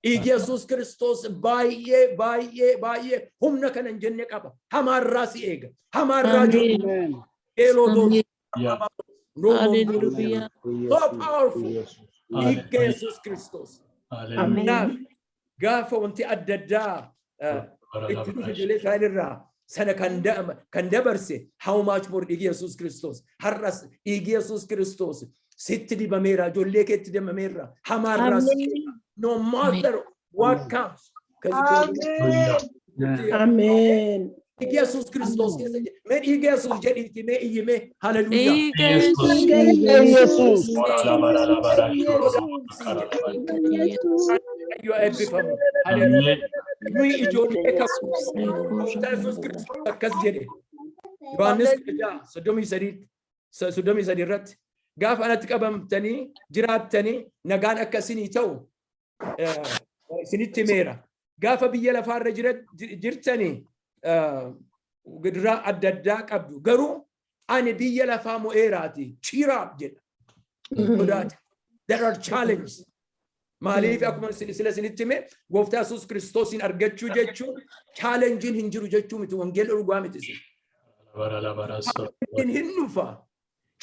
Dhiigi Yesuus Kiristoos baay'ee baay'ee baay'ee humna kana hin jenne qaba. Hamaarraa si eega. Hamaarraa jiru. Amen. Eeloo. Ameen. Yeah. Hallelujah. So powerful. Dhiiga Yesuus Kiristoos. Hallelujah. Kanaaf gaafa wanti adda addaa itti dhufe ijoollee Israa'el irraa sana kan dabarse, how much more dhiigi Yesuus Kiristoos. Har'as dhiigi Yesuus Kiristoos sitti dibameera, ijoollee keetti dibameera. Hamaarraa si eega. No matter what comes. Ameen. Dhiigi Yesuus Kiristoos keessa jira. Mee dhiiga Yesuus jedhiiti mee iyyi mee, haleluuyaa. Dhiiga Yesuus. Yesuus. Waaqayyo eebbifamu. Haleluuyaa. Nuyi ijoollee kakuu. Gooftaa Yesuus Kiristoos akkas jedhe. Yohaannis 16:33 33 irratti, gaafa anatti qabamtanii jiraattanii nagaan akka isinii ta'u isinitti himeera. Gaafa biyya lafaarra jirtanii gidiraa adda addaa qabdu. Garuu ani biyya lafaa mo'eeraati. Cheer up jedha. Sodaata. There are challenges. Maaliif, akkuma sila isinitti hime, gooftaa Yesuus Kiristoosiin argachuu jechuun challengeiin hin jiru jechuu miti, wangeela dhugaa miti isin. Hin dhufa.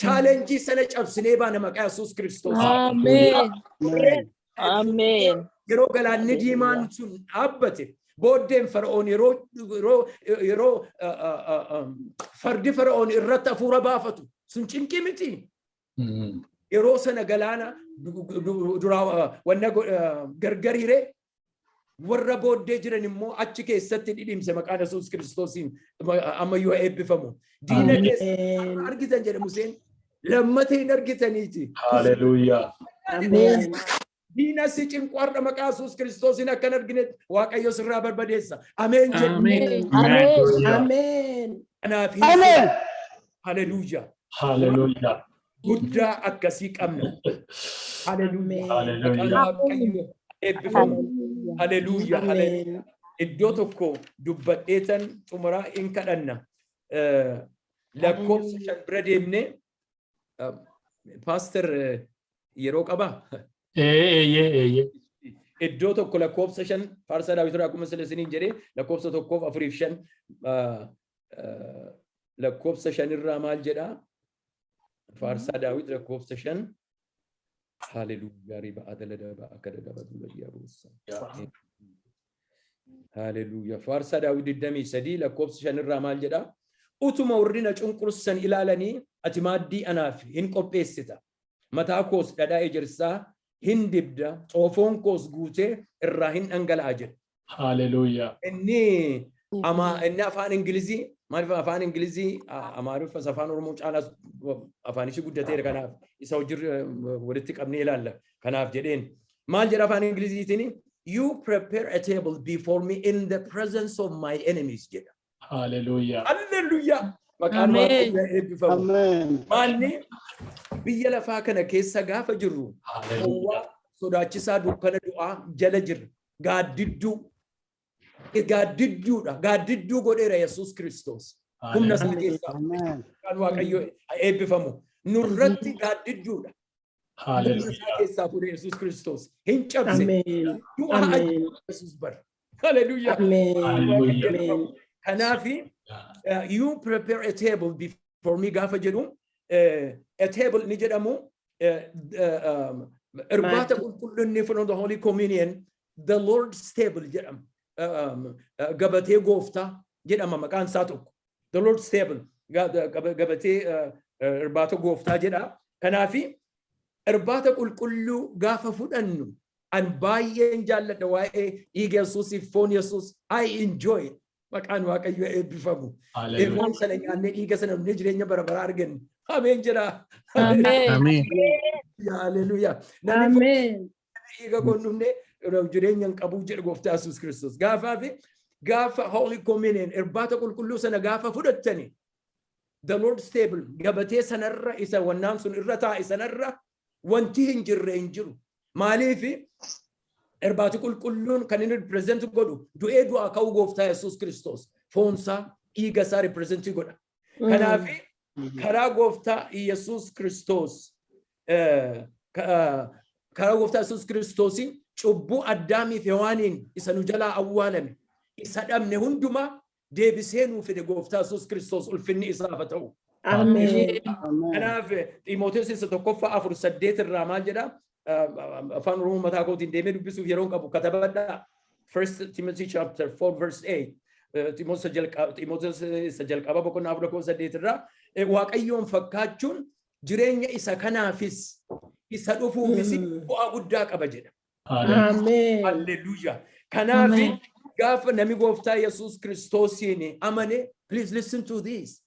Challengeii sana cabsinee baana maqaa Yesuus Kiristoos. Ameen. Amen. Ameen. Yeroo galaanni diimaan sun dhaabbate, booddeen Fara'oon yeroo fardi Fara'oon irratti hafuura baafatu sun cinqii miti. Yeroo sana galaana duraa wanna gargar hiree, warra booddee jiran immoo achi keessatti dhidhimse. Maqaan Yesuus Kiristoosiin ammayyuu eebbifamu. Diina keessa argitan jedhe Museen, lammata hin argitaniiti. Hallelujah. Ameen. Diina si cinqu har'a maqaa Yesuus Kiristoosiin akkan arginetti Waaqayyo sirraa barbadeessa. Ameen jedhe. Ameen. Ameen. Kanaaf Amen. Haleluuyaa. Hallelujah. Guddaa akkasii qabna. Haleluuyaa. Hallelujah. Waaqayyo eebbifamu. Haleluuyaa. Haleluuyaa. Ameen. Iddoo tokko dubbadheetan xumuraa in kadhanna. Lakkoofsa 5 bira deemnee, paaster yeroo qabaa? Eeyyee. Iddoo tokko lakkoofsa 5, faarsaa Daawit irraa, akkuma sila isiniin jedhee, lakkoofsa tokkoof afuriif 5, lakkoofsa 5 irraa maal jedhaa? Faarsaa Daawit lakkoofsa 5. Haleluuyaa, riba adala daba akka dadaba duula diyaaboossa. Haleluuyaa. Faarsaa Daawit 23 lakkoofsa 5 irraa maal jedhaa? Utuma warri na cunqursan ilaalanii ati maaddii anaaf hin qopheessita. Mataa koos dhadhaa ejersaa hin dibda, xoofoon koos guutee irraa hin dhangala'a jedha. Hallelujah. Inni afaan Ingilizii maaliif, afaan Ingilizii Amaariffas afaan Oromoo caalaas afaan ishii guddateera, kanaaf isa hojii walitti qabnee ilaalla. Kanaaf jedheen maal jedha afaan Ingiliziitiin? "You prepare a table before me in the presence of my enemies" jedha. Hallelujah. Hallelujah. Maqaan Ameen. Waaqayyoo eebbifamu. Amen. Maalni biyya lafaa kana keessa gaafa jirru Hallelujah. gowwaa sodaachisaa dukkana du'aa jala jirra. Gaaddidduu. Gaaddidduudha. Gaaddidduu godheera Yesuus Kiristoos. Humna isaa keessaa Ameen. kan Waaqayyo eebbifamu. Nurratti gaaddidduudha. Humna isaa keessaa fuudhe Yesuus Kiristoos. Hin cabse. Ameen. Du'a Ameen. Yesuus bara. Hallelujah. Ameen. Hallelujah. Ameen. Kanaafi "you prepare a table before me" gaafa jedhu, a table ni jedhamu irbaata Maaddii. Qulqullinni from the Holy Communion, the Lord's table jedhama. Gabatee gooftaa jedhama maqaan isaa tokko. The Lord's table, gabatee irbaata gooftaa jedha. Kanaafi irbaata qulqulluu gaafa fudhannu, an baay'een jaalladha waa'ee dhiiga Yesuusiif foon Yesuus. I enjoy it. Maqaan Waaqayyo eebbifamu. Foon sana nyaannee, dhiiga sana dhugnee jireenya bara baraa arganne. Ameen jedha. Ameen. Ameen. Haleluuyaa. Namni foon Ameen. dhiiga koo hin dhugne jireenya hin qabu jedhe gooftaa Yesuus Kiristoos. Gaafaa fi gaafa Holy Communion, irbaata qulqulluu sana gaafa fudhattani, the Lord's table, gabatee sanarra isa wannaan sun irra taa'e sanarra wanti hin jirre hin jiru. Maaliif? Irbaati qulqulluun kan inni represent godhu du'ee du'aa ka'uu gooftaa Yesuus Kiristoos, foonsaa, dhiiga isaa represent godha. Kanaaf karaa gooftaa Yesuus Kiristoos, karaa gooftaa Yesuus Kiristoosiin cubbuu Addaamii fi Hewaaniin isa nu jalaa awwaalame, isa dhabne hundumaa deebisee nuu fide gooftaa Yesuus Kiristoos, ulfinni isaaf haa ta'u. Ameen. Kanaaf Xiimotewos isa tokkoffaa 4:8 irraa maal jedha? Afaan Oromoo mataa kootiin deemee dubbisuuf yeroo hin qabu, katabadhaa. First Timothy chapter 4 verse 8. Xiimotewos isa jalqaba boqonnaa 4 lakkoofsa 8 irraa, Waaqayyoon fakkaachuun jireenya isa kanaafis isa dhufuufis bu'aa guddaa qaba jedha. Ameen. Hallelujah. Kanaaf gaafa nami gooftaa Yesuus Kiristoosiin amane, please listen to this.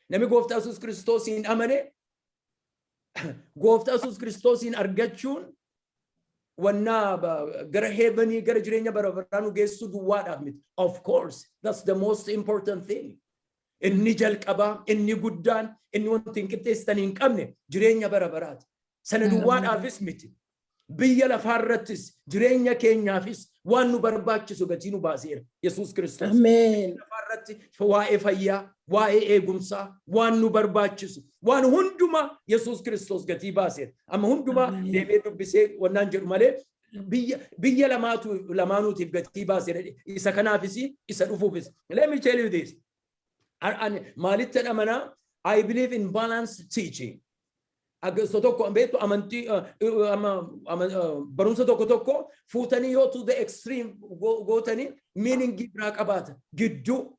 Nami gooftaa Yesuus Kiristoosiin amane, gooftaa Yesuus Kiristoosiin argachuun wannaa gara heavenii, gara jireenya bara baraa nu geessu duwwaadhaaf miti. Of course, that's the most important thing. Inni jalqabaa, inni guddaan, inni wanti hin qixxeessitan hin qabne jireenya bara baraati. Sana duwwaadhaafis miti. Biyya lafaarrattis jireenya keenyaafis waan nu barbaachisu gatii nu baaseera Yesuus Kiristoos. Ameen. Lafaarratti waa'ee fayyaa, waa'ee eegumsaa, waan nu barbaachisu, waan hundumaa Yesuus Kiristoos gatii baaseera. Amma hundumaa deemee dubbisee wannaan jedhu malee, biyya lamaatu lamaanuutiif gatii baaseera. Isa kanaafis isa dhufuufis. Let me tell you this. Ani maalitti amanaa? I believe in balanced teaching. Isa tokko beektu, amantii barumsa tokko tokko fuutanii yoo to the extreme gootanii meaning biraa qabaata. Gidduu,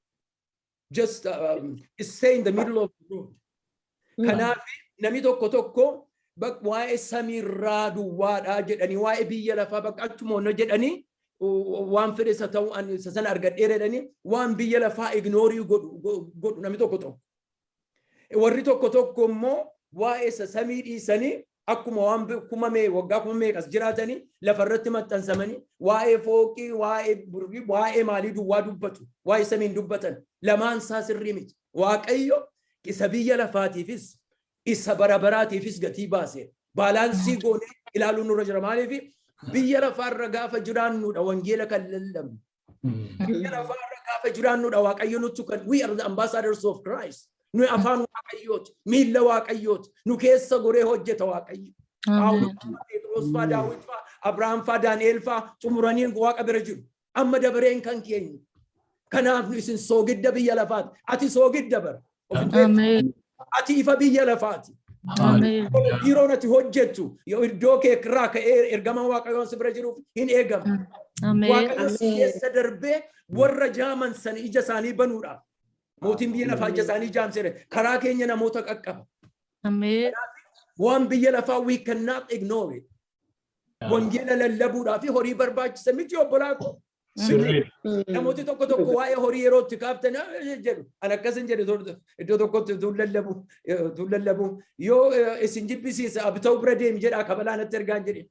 just stay in the middle of the road. Kanaaf namni tokko tokko waa'ee samiirraa duwwaadhaa jedhanii, waa'ee biyya lafaa bakka achuma onna jedhanii, waan fedhe isa ta'u ani isa sana argadheera jedhanii waan biyya lafaa ignore godhu namni tokko tokko. Warri tokko tokko immoo waa'ee isa samii dhiisanii akkuma waan waggaa 4000 as jiraatanii lafarratti maxxansamanii waa'ee fooqii, waa'ee burrii, waa'ee maalii duwwaa dubbatu, waa'ee samiin dubbatan. Lamaan isaa sirrii miti. Waaqayyo isa biyya lafaatiifis isa bara baraatiifis gatii baase. Balance goonee ilaaluun nurra jira. Maaliif? Biyya lafaarra gaafa jiraannudha wangeela kan lallabnu. Biyya lafaarra gaafa jiraannudha Waaqayyo nutti kan, we are the ambassadors of Christ. Nu afaan Waaqayyooti, miilla Waaqayyooti, nu keessa goree hojjeta Waaqayyo. Phaawulos faa, Phexros faa, Daawit faa, Abrahaam faa, Daani'el faa xumuranii Waaqa bira jiru. Amma dabareen kan keenya. Kanaaf nu isin soogidda biyya lafaati. Ati soogidda bara. Of hin beektu. Ameen. Ati ifa biyya lafaati. Ameen. Biiroon ati hojjettu yoo iddoo kee irraa ka'ee ergama Waaqayyoon si bira jiruuf hin eegamu. Ameen. Waaqayyo si keessa darbee warra jaaman sana ija isaanii banuudhaaf. Mootiin biyya lafaa ija isaanii jaamseera. Karaa keenya namoota qaqqaba. Ameen. Waan biyya lafaa we cannot ignore it. Wangeela lallabuudhaaf horii barbaachisa miti, obbolaa koo? Sirrii. Namooti tokko tokko waa'ee horii yeroo itti kaaftan "Ah," jedhu. Ani akkas hin jedhu, iddoo tokkotti tuun lallabu yoo isin jibbisiisa, abita'u bira deemi jedhaa kabalaa natti ergaan jedhe.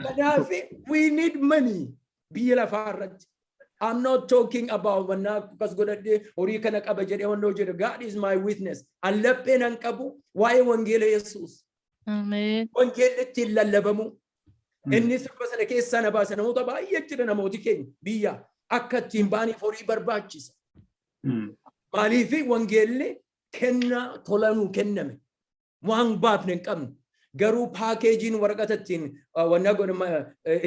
Kanaaf we need money biyya lafaa irratti. I'm not talking about wannaa akkas godhadhee horii kana qaba jedhee wannoo jedhu. God is my witness. An laphee nan qabu waa'ee wangeela Yesuus. Ameen. Wangeelli ittiin lallabamu. Inni sirba sana keessaa na baasa, namoota baay'ee jira, namooti keenya biyya akka ittiin ba'aniif horii barbaachisa. Maaliifi wangeelli kennaa tola nuu kenname. Waan baafne hin qabnu. Garuu packageiin waraqata ittiin wanna godhama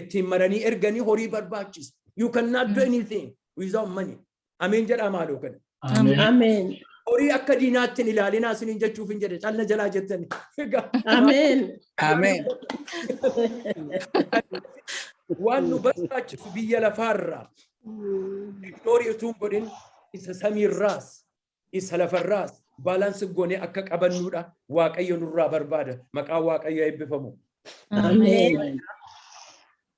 ittiin maranii erganii horii barbaachisa. You cannot do anything without money. Ameen jedhaa maaloo kana. Ameen. Ameen. Horii akka diinaatti hin ilaalinaa isiniin jechuuf hin jedhe calla jalaa jettani. Egaa Ameen. Ameen. waan nu barbaachisu biyya lafaarraa ignore utuu hin godhin, isa samiirraas isa lafarraas balance goonee akka qabannuudha Waaqayyo nurraa barbaada. Maqaan Waaqayyo eebbifamu. Ameen.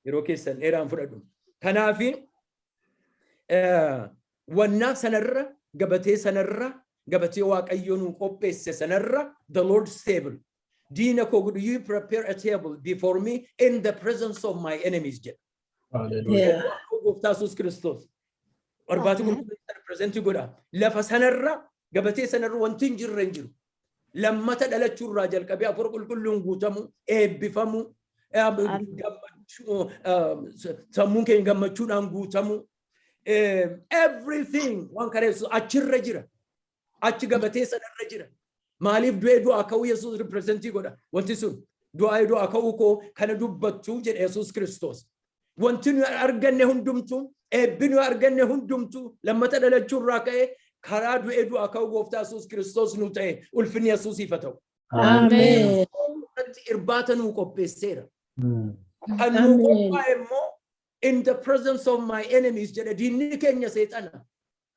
Yeroo keessan dheeraan fudhadhu. Kanaafi wannaa sanarra, gabatee sanarra, gabatee Waaqayyo nuu qopheesse sanarra, the Lord's table. Diina koo godhu, "You prepare a table before me in the presence of my enemies," jedha. Hallelujah. Gooftaa Yesuus Kiristoos. Irbaata qulqulluu represent godha. Lafa sanarra, gabatee sanarra wanti hin jirre hin jiru. Lammata dhalachuurraa jalqabee Hafuura Qulqulluun guutamu, eebbifamu, gammachuu, sammuun keenya gammachuudhaan guutamu. Everything waan kana Yesuus achirra jira. Achi gabatee sanarra jira. Maaliif? Du'ee du'aa ka'uu Yesuus represent godha. Wanti sun du'aa du'aa ka'uu koo kana dubbattuu jedhe Yesuus Kiristoos. Wanti nuyi arganne hundumtuu, eebbi nuyi arganne hundumtuu, lammata dhalachuurraa ka'ee karaa du'ee du'aa ka'uu gooftaa Yesuus Kiristoos nu ta'e. Ulfinni Yesuusiif haa ta'u. Ameen. Irratti irbaata nuu qopheesseera. Kan nuu Ameen. qophaa'e immoo "in the presence of my enemies" jedhe. Diinni keenya seexana.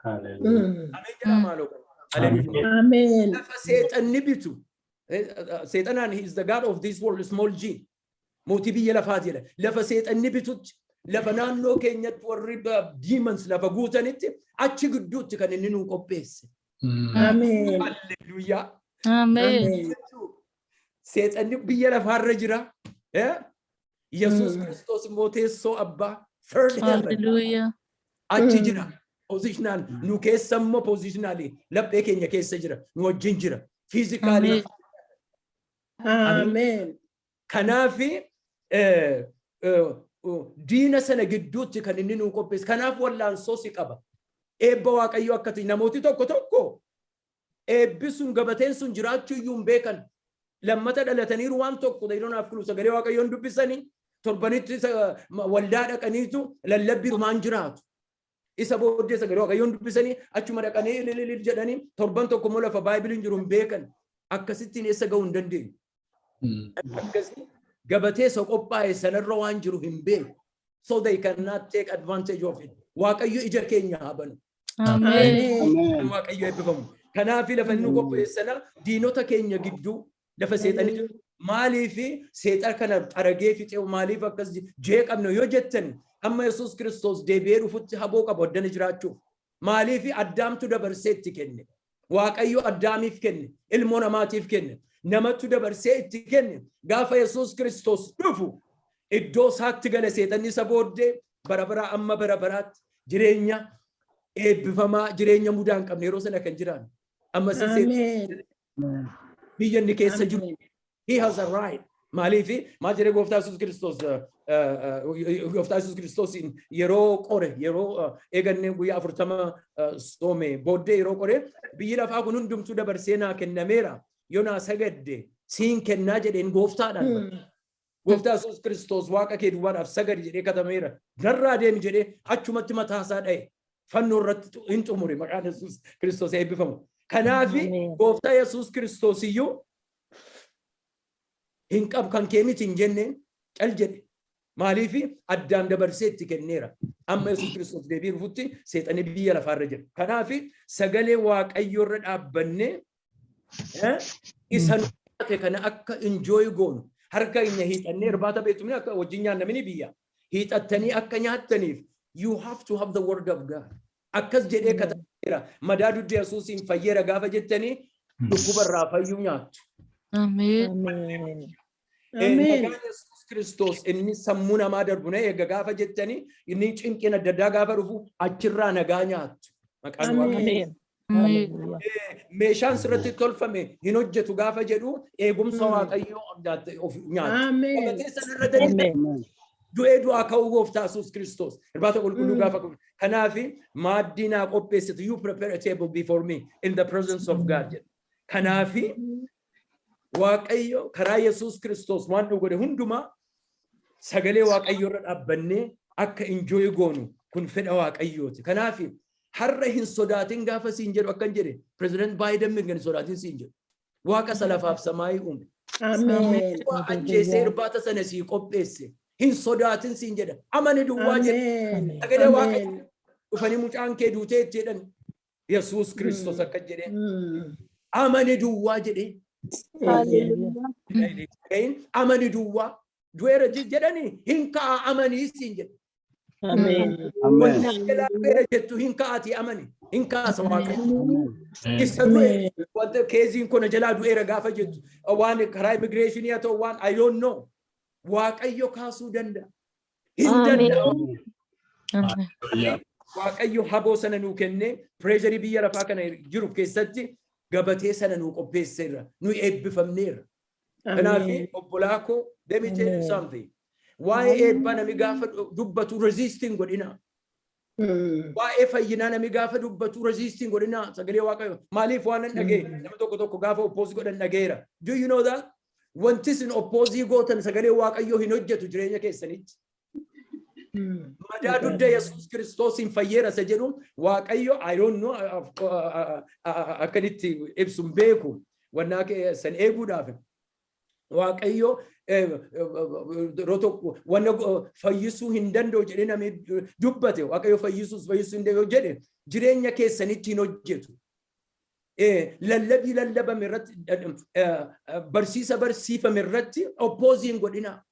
Hallelujah. Ameen jedhaa maaloo. Hallelujah. Ameen. Lafa seexanni bitu. Seexanaan, he is the god of this world, small g. Mootii biyya lafaa jedha. Lafa seexanni bitutti, lafa naannoo keenyatti warri demons lafa guutanitti, achi gidduutti kan inni nuu qopheesse. Ameen. Hallelujah. Ameen. Ameen. Seexanni biyya lafaarra jira. Eh? Yesuus Kiristoos immoo teessoo abbaa, third heaven, Hallelujah. achi jira. Positional nu keessa immoo, positionally laphee keenya keessa jira. Nu wajjin jira. Physically. Ameen. Ameen. Kanaafi diina sana gidduutti kan inni nuu qopheesse. Kanaaf wallaansoo si qaba. Eebba Waaqayyoo akkati namooti tokko tokko eebbi sun, gabateen sun jiraachuu iyyuu hin beekan. Lammata dhalataniiru, waan tokko they don't have clue. Sagalee Waaqayyoon dubbisanii, torbanitti waldaa dhaqaniitu lallabbiirumaan jiraatu. Isa booddee sagalee Waaqayyoon dubbisanii, achuma dhaqanii ilililil jedhanii, torban tokko immoo lafa baaybiliin jiru hin beekan. Akkasittiin eessa ga'uu hin dandeenyu. Akkasii gabatee isa qophaa'e sanarra waan jiru hin beeku. So they cannot take advantage of it. Waaqayyo ija keenya haa banu. Ameen. Ameen. Waaqayyo eebbifamu. Kanaaf lafa inni qopheesse sana, diinota keenya gidduu, lafa seexanni jiru, maaliif seexan kana xaragee fixee, maaliif akkas jeeqamne yoo jettan, hamma Yesuus Kiristoos deebi'ee dhufutti haboo qabu addana jiraachuuf. Maaliif? Addaamtu dabarsee itti kenne. Waaqayyo Addaamiif kenne, ilmoo namaatiif kenne, namatu dabarsee itti kenne. Gaafa Yesuus Kiristoos dhufu iddoo isaatti gale seexanni. Isa booddee bara baraa amma bara baraatti jireenya eebbifamaa, jireenya mudaa hin qabne yeroo sana kan jiraan. Amma Ameen. biyya inni keessa jiru, he has a right. Maaliif? Maal jedhee gooftaa Yesuus Kiristoos, gooftaa Yesuus Kiristoos yeroo qore, yeroo eegannee guyyaa 40 soome booddee yeroo qore, "Biyyi lafaa kun hundumtuu dabarsee naa kennameera, yoo naa sagadde siin kennaa," jedheen gooftaadhaan. Gooftaa Yesuus Kiristoos, "Waaqa kee duwwaadhaaf sagadi jedhee katameera. Narraa deemi," jedhee achumatti mataa isaa dha'e. Fannoo irratti hin xumure. Maqaan Yesuus Kiristoos eebbifamu. Kanaafi gooftaa Yesuus Kiristoos iyyuu hin qabu, kan kee miti hin jenneen, cal jedhe. Maaliifi? Addaan dabarsee itti kenneera. Amma Yesuus Kiristoos deebii dhufutti seexanni biyya lafaarra jira. Kanaafi sagalee Waaqayyoo irra dhaabbannee isa nu taate kana akka enjoy goonu, harka keenya hiixannee irbaata beektumni akka wajjin nyaannamini biyya. Hiixattanii akka nyaattaniif you have to have the word of God. Akkas jedhee katabeera. Madaa dugda Yesuusiin fayyeera gaafa jettanii, dhukkuba irraa fayyuu nyaattu. Ameen. Ameen. Ameen. Maqaan Yesuus Kiristoos inni sammuu namaa darbu na eega gaafa jettanii, inni cinqin adda addaa gaafa dhufu achirraa nagaa nyaattu. Maqaan Waaqayyoo. Ameen. Ameen. Meeshaan sirratti tolfame hin hojjetu gaafa jedhu, eegumsa Waaqayyoo of nyaattu. Ameen. Gabatee sanarra darbe du'ee du'aa ka'uu gooftaa Yesuus Kiristoos. Irbaata qulqulluu gaafa qabu. Kanaaf maaddii naa qopheessitu, you prepare a table before me in the presence of God jedha. Kanaaf Waaqayyo karaa Yesuus Kiristoos waan nu godhe hundumaa sagalee Waaqayyo irra dhaabbannee akka enjoy goonu kun fedha Waaqayyooti. Kanaaf har'a hin sodaatin gaafa siin jedhu, akkan jedhe, President Biden mirga hin sodaatin siin jedhu. Waaqa isa lafaaf samaayii uume. Ameen. Waa ajjeesee irbaata sana sii qopheesse. Hin sodaatin siin jedha. Amani duwwaa jedha. Ameen. Sagalee Waaqayyo Ameen. dhufanii mucaan kee duutee jedhan. Yesuus Kiristoos akka jedhee amani duwwaa jedhee. Dhagahin, amani duwwaa, du'eera jedhanii hin ka'a, amanii siin jedha. Ameen. Ameen. Wanti jalaa du'eera jettu hin ka'atii amani. Hin kaasa Waaqayyo. Isa du'e Ameen. wanta keeziin kun jalaa du'eera gaafa jettu, waan karaa immigration haa ta'u, waan I don't know. Waaqayyo kaasuu danda'a. Hin danda'a. Ameen. Waaqayyo haboo sana nuu kennee pressure biyya lafaa kana jiru keessatti gabatee sana nuu qopheesseerra. Nu eebbifamneerra. Kanaaf Ameen. obbolaa koo, let me tell you Ameen. something. Waa'ee eebbaa nami gaafa dubbatu resisting godhina. Waa'ee fayyinaa nami gaafa dubbatu resisting godhina. Sagalee Waaqayyo maaliif waan nan dhagee nama tokko tokko gaafa oppose godhan dhageera. Do you know that? Wanti isin oppose gootan sagalee Waaqayyoo hin hojjetu jireenya keessanitti. Madaa dugda Yesuus Kiristoosiin fayyeera isa jedhu Waaqayyo, I don't know, akkanitti ibsu hin beeku. Wannaa san eeguudhaaf Waaqayyo yeroo tokko wanna fayyisuu hin danda'u jedhee namni dubbate, Waaqayyo fayyisuus fayyisuu hin danda'u jedhe, jireenya keessanitti hin hojjetu. Lallabii lallabame irratti, barsiisa barsiifame irratti oppose hin godhina.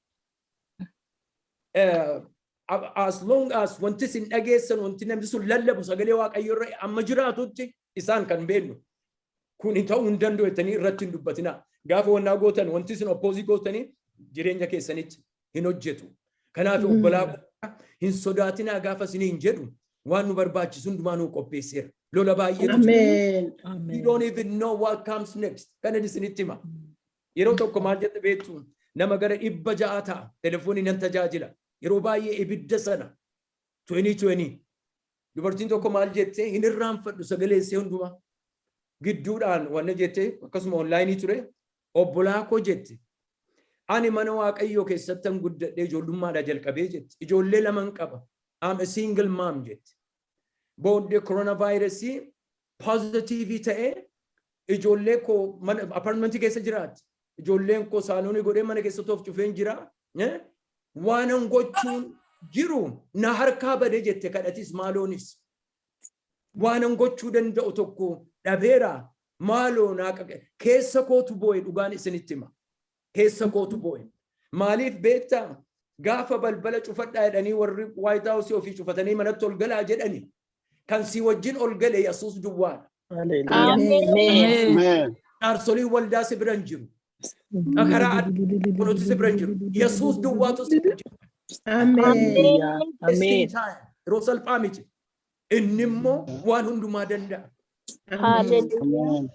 As long as wanti isin dhageessan, wanti namni sun lallabu sagalee Waaqayyo irra amma jiraatutti, isaan kan beeknu kun ta'uu hin danda'u jettanii irratti hin dubbatina. Gaafa wannaa gootan, wanti isin oppose gootanii jireenya keessanitti hin hojjetu. Kanaaf obbolaa, hin sodaatinaa gaafa isiniin jedhu, waan nu barbaachisu hundumaa nuu qopheesseera. Lola baay'eetu jira. Ameen. You don't even know what comes next. Kana isinitti hima. Yeroo tokko maal jette beektu? Nama gara 600 ta'a. Telefoonii nan tajaajila. Yeroo baay'ee ibidda sana 2020 dubartiin tokko maal jette, hin irraanfadhu, sagalee ishee hundumaa. Gidduudhaan wanna jette, akkasuma online ture, obbolaa koo jette. Ani mana Waaqayyoo keessattan guddadhee ijoollummaadhaa jalqabee jette. Ijoollee laman qaba. I'm a single mom jette. Booddee coronavirus positive ta'ee ijoollee koo mana apartment keessa jiraatti. Ijoolleen koo saaloonii godhee mana keessatti of cufeen jira. Waanan gochuun jiru na harkaa badee jette, kadhatis maaloonis. Waanan gochuu danda'u tokko dhabeera, maaloo naa qaqe. Keessa kootu boo'e, dhugaan isinitti hima. Keessa kootu boo'e. Maaliif beektaa? Gaafa balbala cufadhaa jedhanii warri White House ofii cufatanii manatti ol galaa jedhani. Kan si wajjin ol gale Yesuus duwwaadha. Ameen. Ameen. Jaarsoliin waldaa si bira hin jiru. Karaa kunuuti si bira hin jiru. Yesuus duwwaatu si bira jira. Ameen. Testing time. Yeroo salphaa miti. Inni immoo waan hundumaa danda'a. Ameen.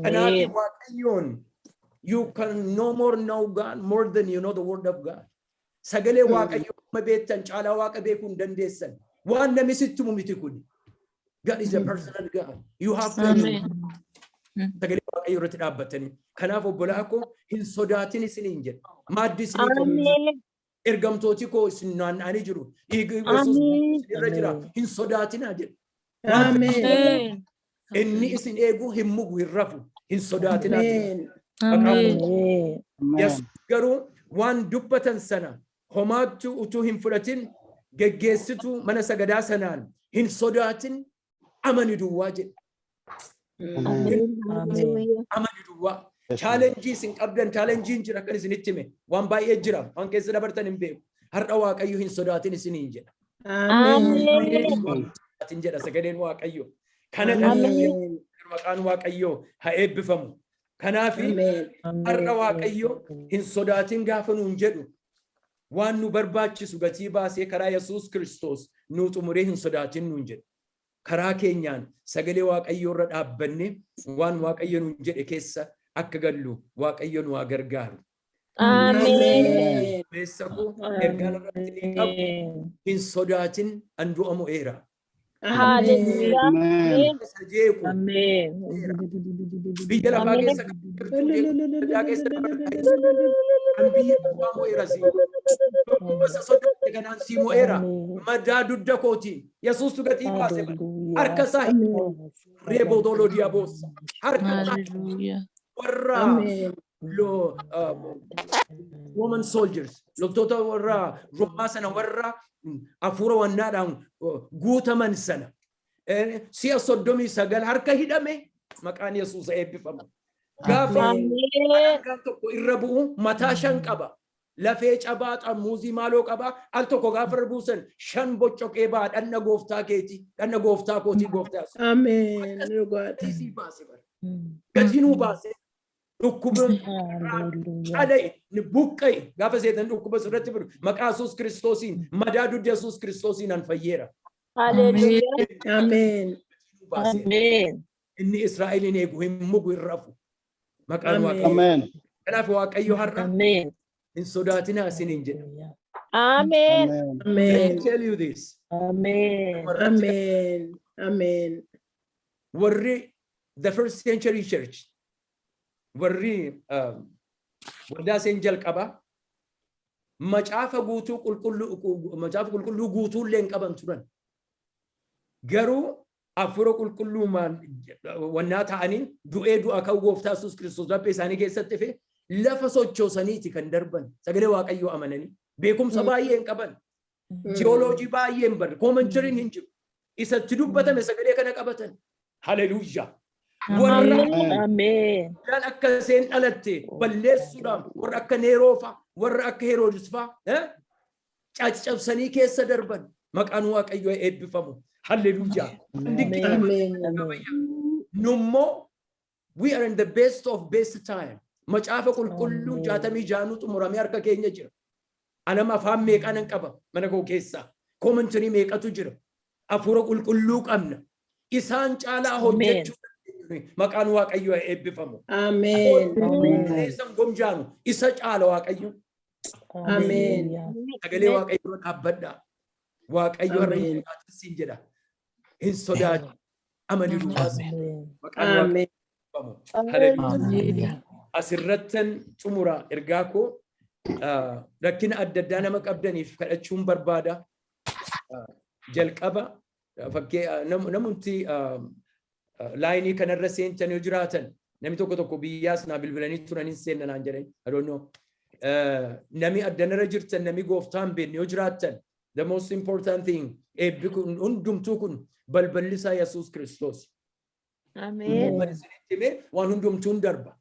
Kanaaf Waaqayyoon, you can no more know God more than you know the word of God. Sagalee Waaqayyoo amma beektan caalaa Waaqa beekuu hin dandeessan. Waan namni sitti himu miti kuni. God is a personal God. You have to Ameen. sagalee Waaqayyoo irratti dhaabbatanii. Kanaaf obbolaa koo, hin sodaatin isiniin jedha. Maaddi isinii qopheessa. Ergamtooti koo isin naanna'anii jiru. Dhiigni Yesuus irra jira. Hin sodaatinaa jedha. Ameen. Inni isin eeguu hin mugu, hin rafu. Hin sodaatinaa jedha. Ameen. Ameen. Yesuus garuu waan dubbatan sana homaattuu utuu hin fudhatin geggeessituu mana sagadaa sanaan, hin sodaatin, amani duwwaa jedhe. Amani duwwaa. Challenge isin qabdan, challengeiin jira kan isinitti hime. Waan baay'ee jira. Waan keessa dabartan hin beeku. Har'a Waaqayyo hin sodaatin isiniin jedha. Ameen. Sodaatin jedha sagaleen Waaqayyo. Kana Ameen. maqaan Waaqayyoo haa eebbifamu. Kanaaf Ameen. har'a Waaqayyo hin sodaatin gaafa nuun jedhu, waan nu barbaachisu gatii baasee karaa Yesuus Kiristoos nuu xumuree hin sodaatin nuun jedhu. Karaa keenyaan sagalee Waaqayyoo irra dhaabbanne waan Waaqayyo nuun jedhe keessa akka gallu Waaqayyo nu haa gargaaru. Ameen. Beessa koo, ergaan irratti ni qabu, hin sodaatin, an du'a mo'eera. Hallelujah. Amen. Isa jeequ Ameen. biyya lafaa Ameen. keessa kan jirtu jeequ, keessa kan biyya lafaa mo'eera si. Dhukkuba isa sodaate kanaan si mo'eera. Madaa dugda kootiin Yesuustu gatii baase bara. Harka isaa reeboo diyaaboosa. Harka isaa Hallelujah. warra Ameen. Roman soldiers, loltoota warra Roomaa sana, warra hafuura wannaadhaan guutaman sana si'a 39 harka hidhame. Maqaan Yesuus eebbifamu. Gaafa Ameen. harkaan tokko irra bu'u mataa shan qaba. Lafee cabaa xammuuzii maaloo qaba. Al tokko gaafa irra buusan shan boccoqee ba'a. Dhanna gooftaa keeti. Dhanna gooftaa kootii, gooftaa. Ameen. Dhugaadha. Gatii sii baase bara. Gatii nuu baase. Dhukkuba cala'e ni buqqa'e. Gaafa seetan dhukkuba sirratti fidu, maqaa Yesuus Kiristoosiin, madaa dugda Yesuus Kiristoosiin an fayyeera. Hallelujah. Ameen. Nuu baase. Ameen. Inni Israa'elin eegu hin mugu, hin rafu. Maqaan Ameen. Waaqayyo. Amen. Kanaaf Waaqayyo har'a Ameen. hin sodaatinaa isiniin jedha. Ameen. Amen. Let Ameen. me tell you this. Ameen. Ameen. Ameen. Warri the first century church, warri waldaa seen jalqaba, macaafa guutuu qulqulluu, macaafa qulqulluu guutuu illee hin qaban turan. Garuu hafuura qulqulluumaan wannaa ta'anii du'ee du'a kan gooftaa Yesuus Kiristoos laphee isaanii keessatti fe lafa sochoosaniiti kan darban. Sagalee Waaqayyoo amananii beekumsa baay'ee hin qaban. Tiyooloojii baay'ee hin barre, commentaryn hin jiru. Isatti dubbatame sagalee kana qabatan. Haleluuyaa. Warra Amen. Ameen. Waldaan akka isheen dhalatte balleessuudhaan warra akka Neeroo fa'a, warra akka Heroodis fa'a caccabsanii keessa darban. Maqaan Waaqayyoo eebbifamu. Halleluuyaa. Ameen. Nummoo we are in the best of best time. Macaafa qulqulluu 66nuu xumuramee harka keenya jira. Anama afaan meeqaa nan qaba mana koo keessaa. Commentary meeqatu jira. Hafuura qulqulluu qabna. Isaan caalaa hojjechuu dandeenya. Maqaan Waaqayyoo eebbifamu. Ameen. Isaan gomjaanu isa caala Waaqayyo. Ameen. Sagalee Waaqayyoo irra dhaabbadhaa. Waaqayyo har'a hin Ameen. sodaatin siin jedha. Hin sodaatin. Amani duwwaas. Maqaan Waaqayyoo Ameen. eebbifamu. Haleluuyaa. Asirrattan xumura ergaa koo. Rakkina adda addaa nama qabdaniif kadhachuun barbaada. Jalqaba fakkee namumti lineii kanarra seentan yoo jiraatan, namni tokko tokko biyyaas naa bilbilanii turanii seenna naan jedhan, I don't know. Nami addanarra jirtan, nami gooftaa hin beekne yoo jiraattan, the most important thing, eebbi kun hundumtuu kun balballi isaa Yesuus Kiristoos. Ameen. Waan isinitti hime, waan hundumtuun darba.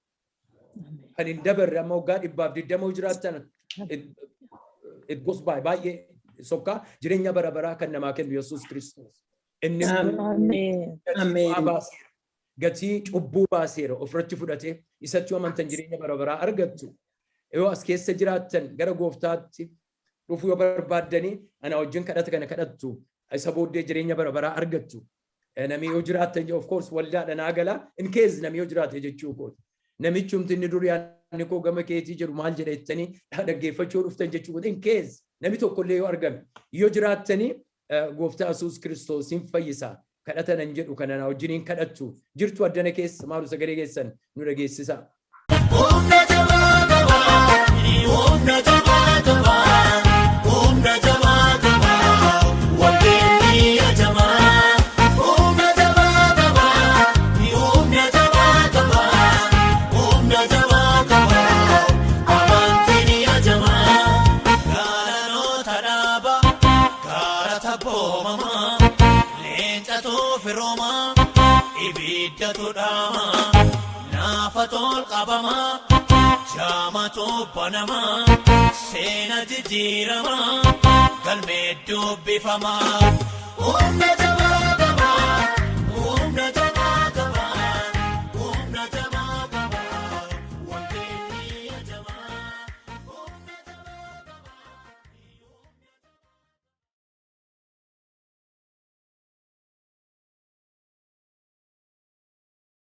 Kan hin dabarre amma waggaa 120 yoo jiraattan, it goes by baay'ee sokkaa. Jireenya bara baraa kan namaa kennu Yesuus Kiristoos. Inni Ameen. gatii Ameen. du'aa baaseera. Gatii cubbuu baaseera, ofirratti fudhatee isatti yoo amantan jireenya bara baraa argattu. Yoo as keessa jiraattan, gara gooftaatti dhufuu yoo barbaaddanii, ana wajjin kadhata kana kadhattu, isa booddee jireenya bara baraa argattu. Namni yoo jiraattan, of course waldaadha naa gala, in case namni yoo jiraate jechuu kooti. Namichumti inni dur yaadni koo gama keetii jedhu maal jedha jettanii dhaggeeffachuu dhuftan jechuu kooti. In case namni tokkollee yoo argame, yoo jiraattanii, gooftaa Yesuus Kiristoos hin fayyisa. Kadhata nan jedhu kana na wajjiniin kadhattu. Jirtu addana keessa, maalu sagalee keessan nu dhageessisa. Humna jabaa qabaa, humna jabaa qabaa, humna jabaa qabaa, walbeekni ajamaa. Humna jabaa qabaa, humna jabaa qabaa, humna jabaa qabaa, amantiin ajamaa. Gaalanoota dhaaba, gaara tabboomamaa, leencatu firoomaa, ibiddatu dhaamaa. Naafa tol qabamaa, jaamatu banamaa, seena jijjiiramaa, galmee dubbifamaa. Humna jabaa.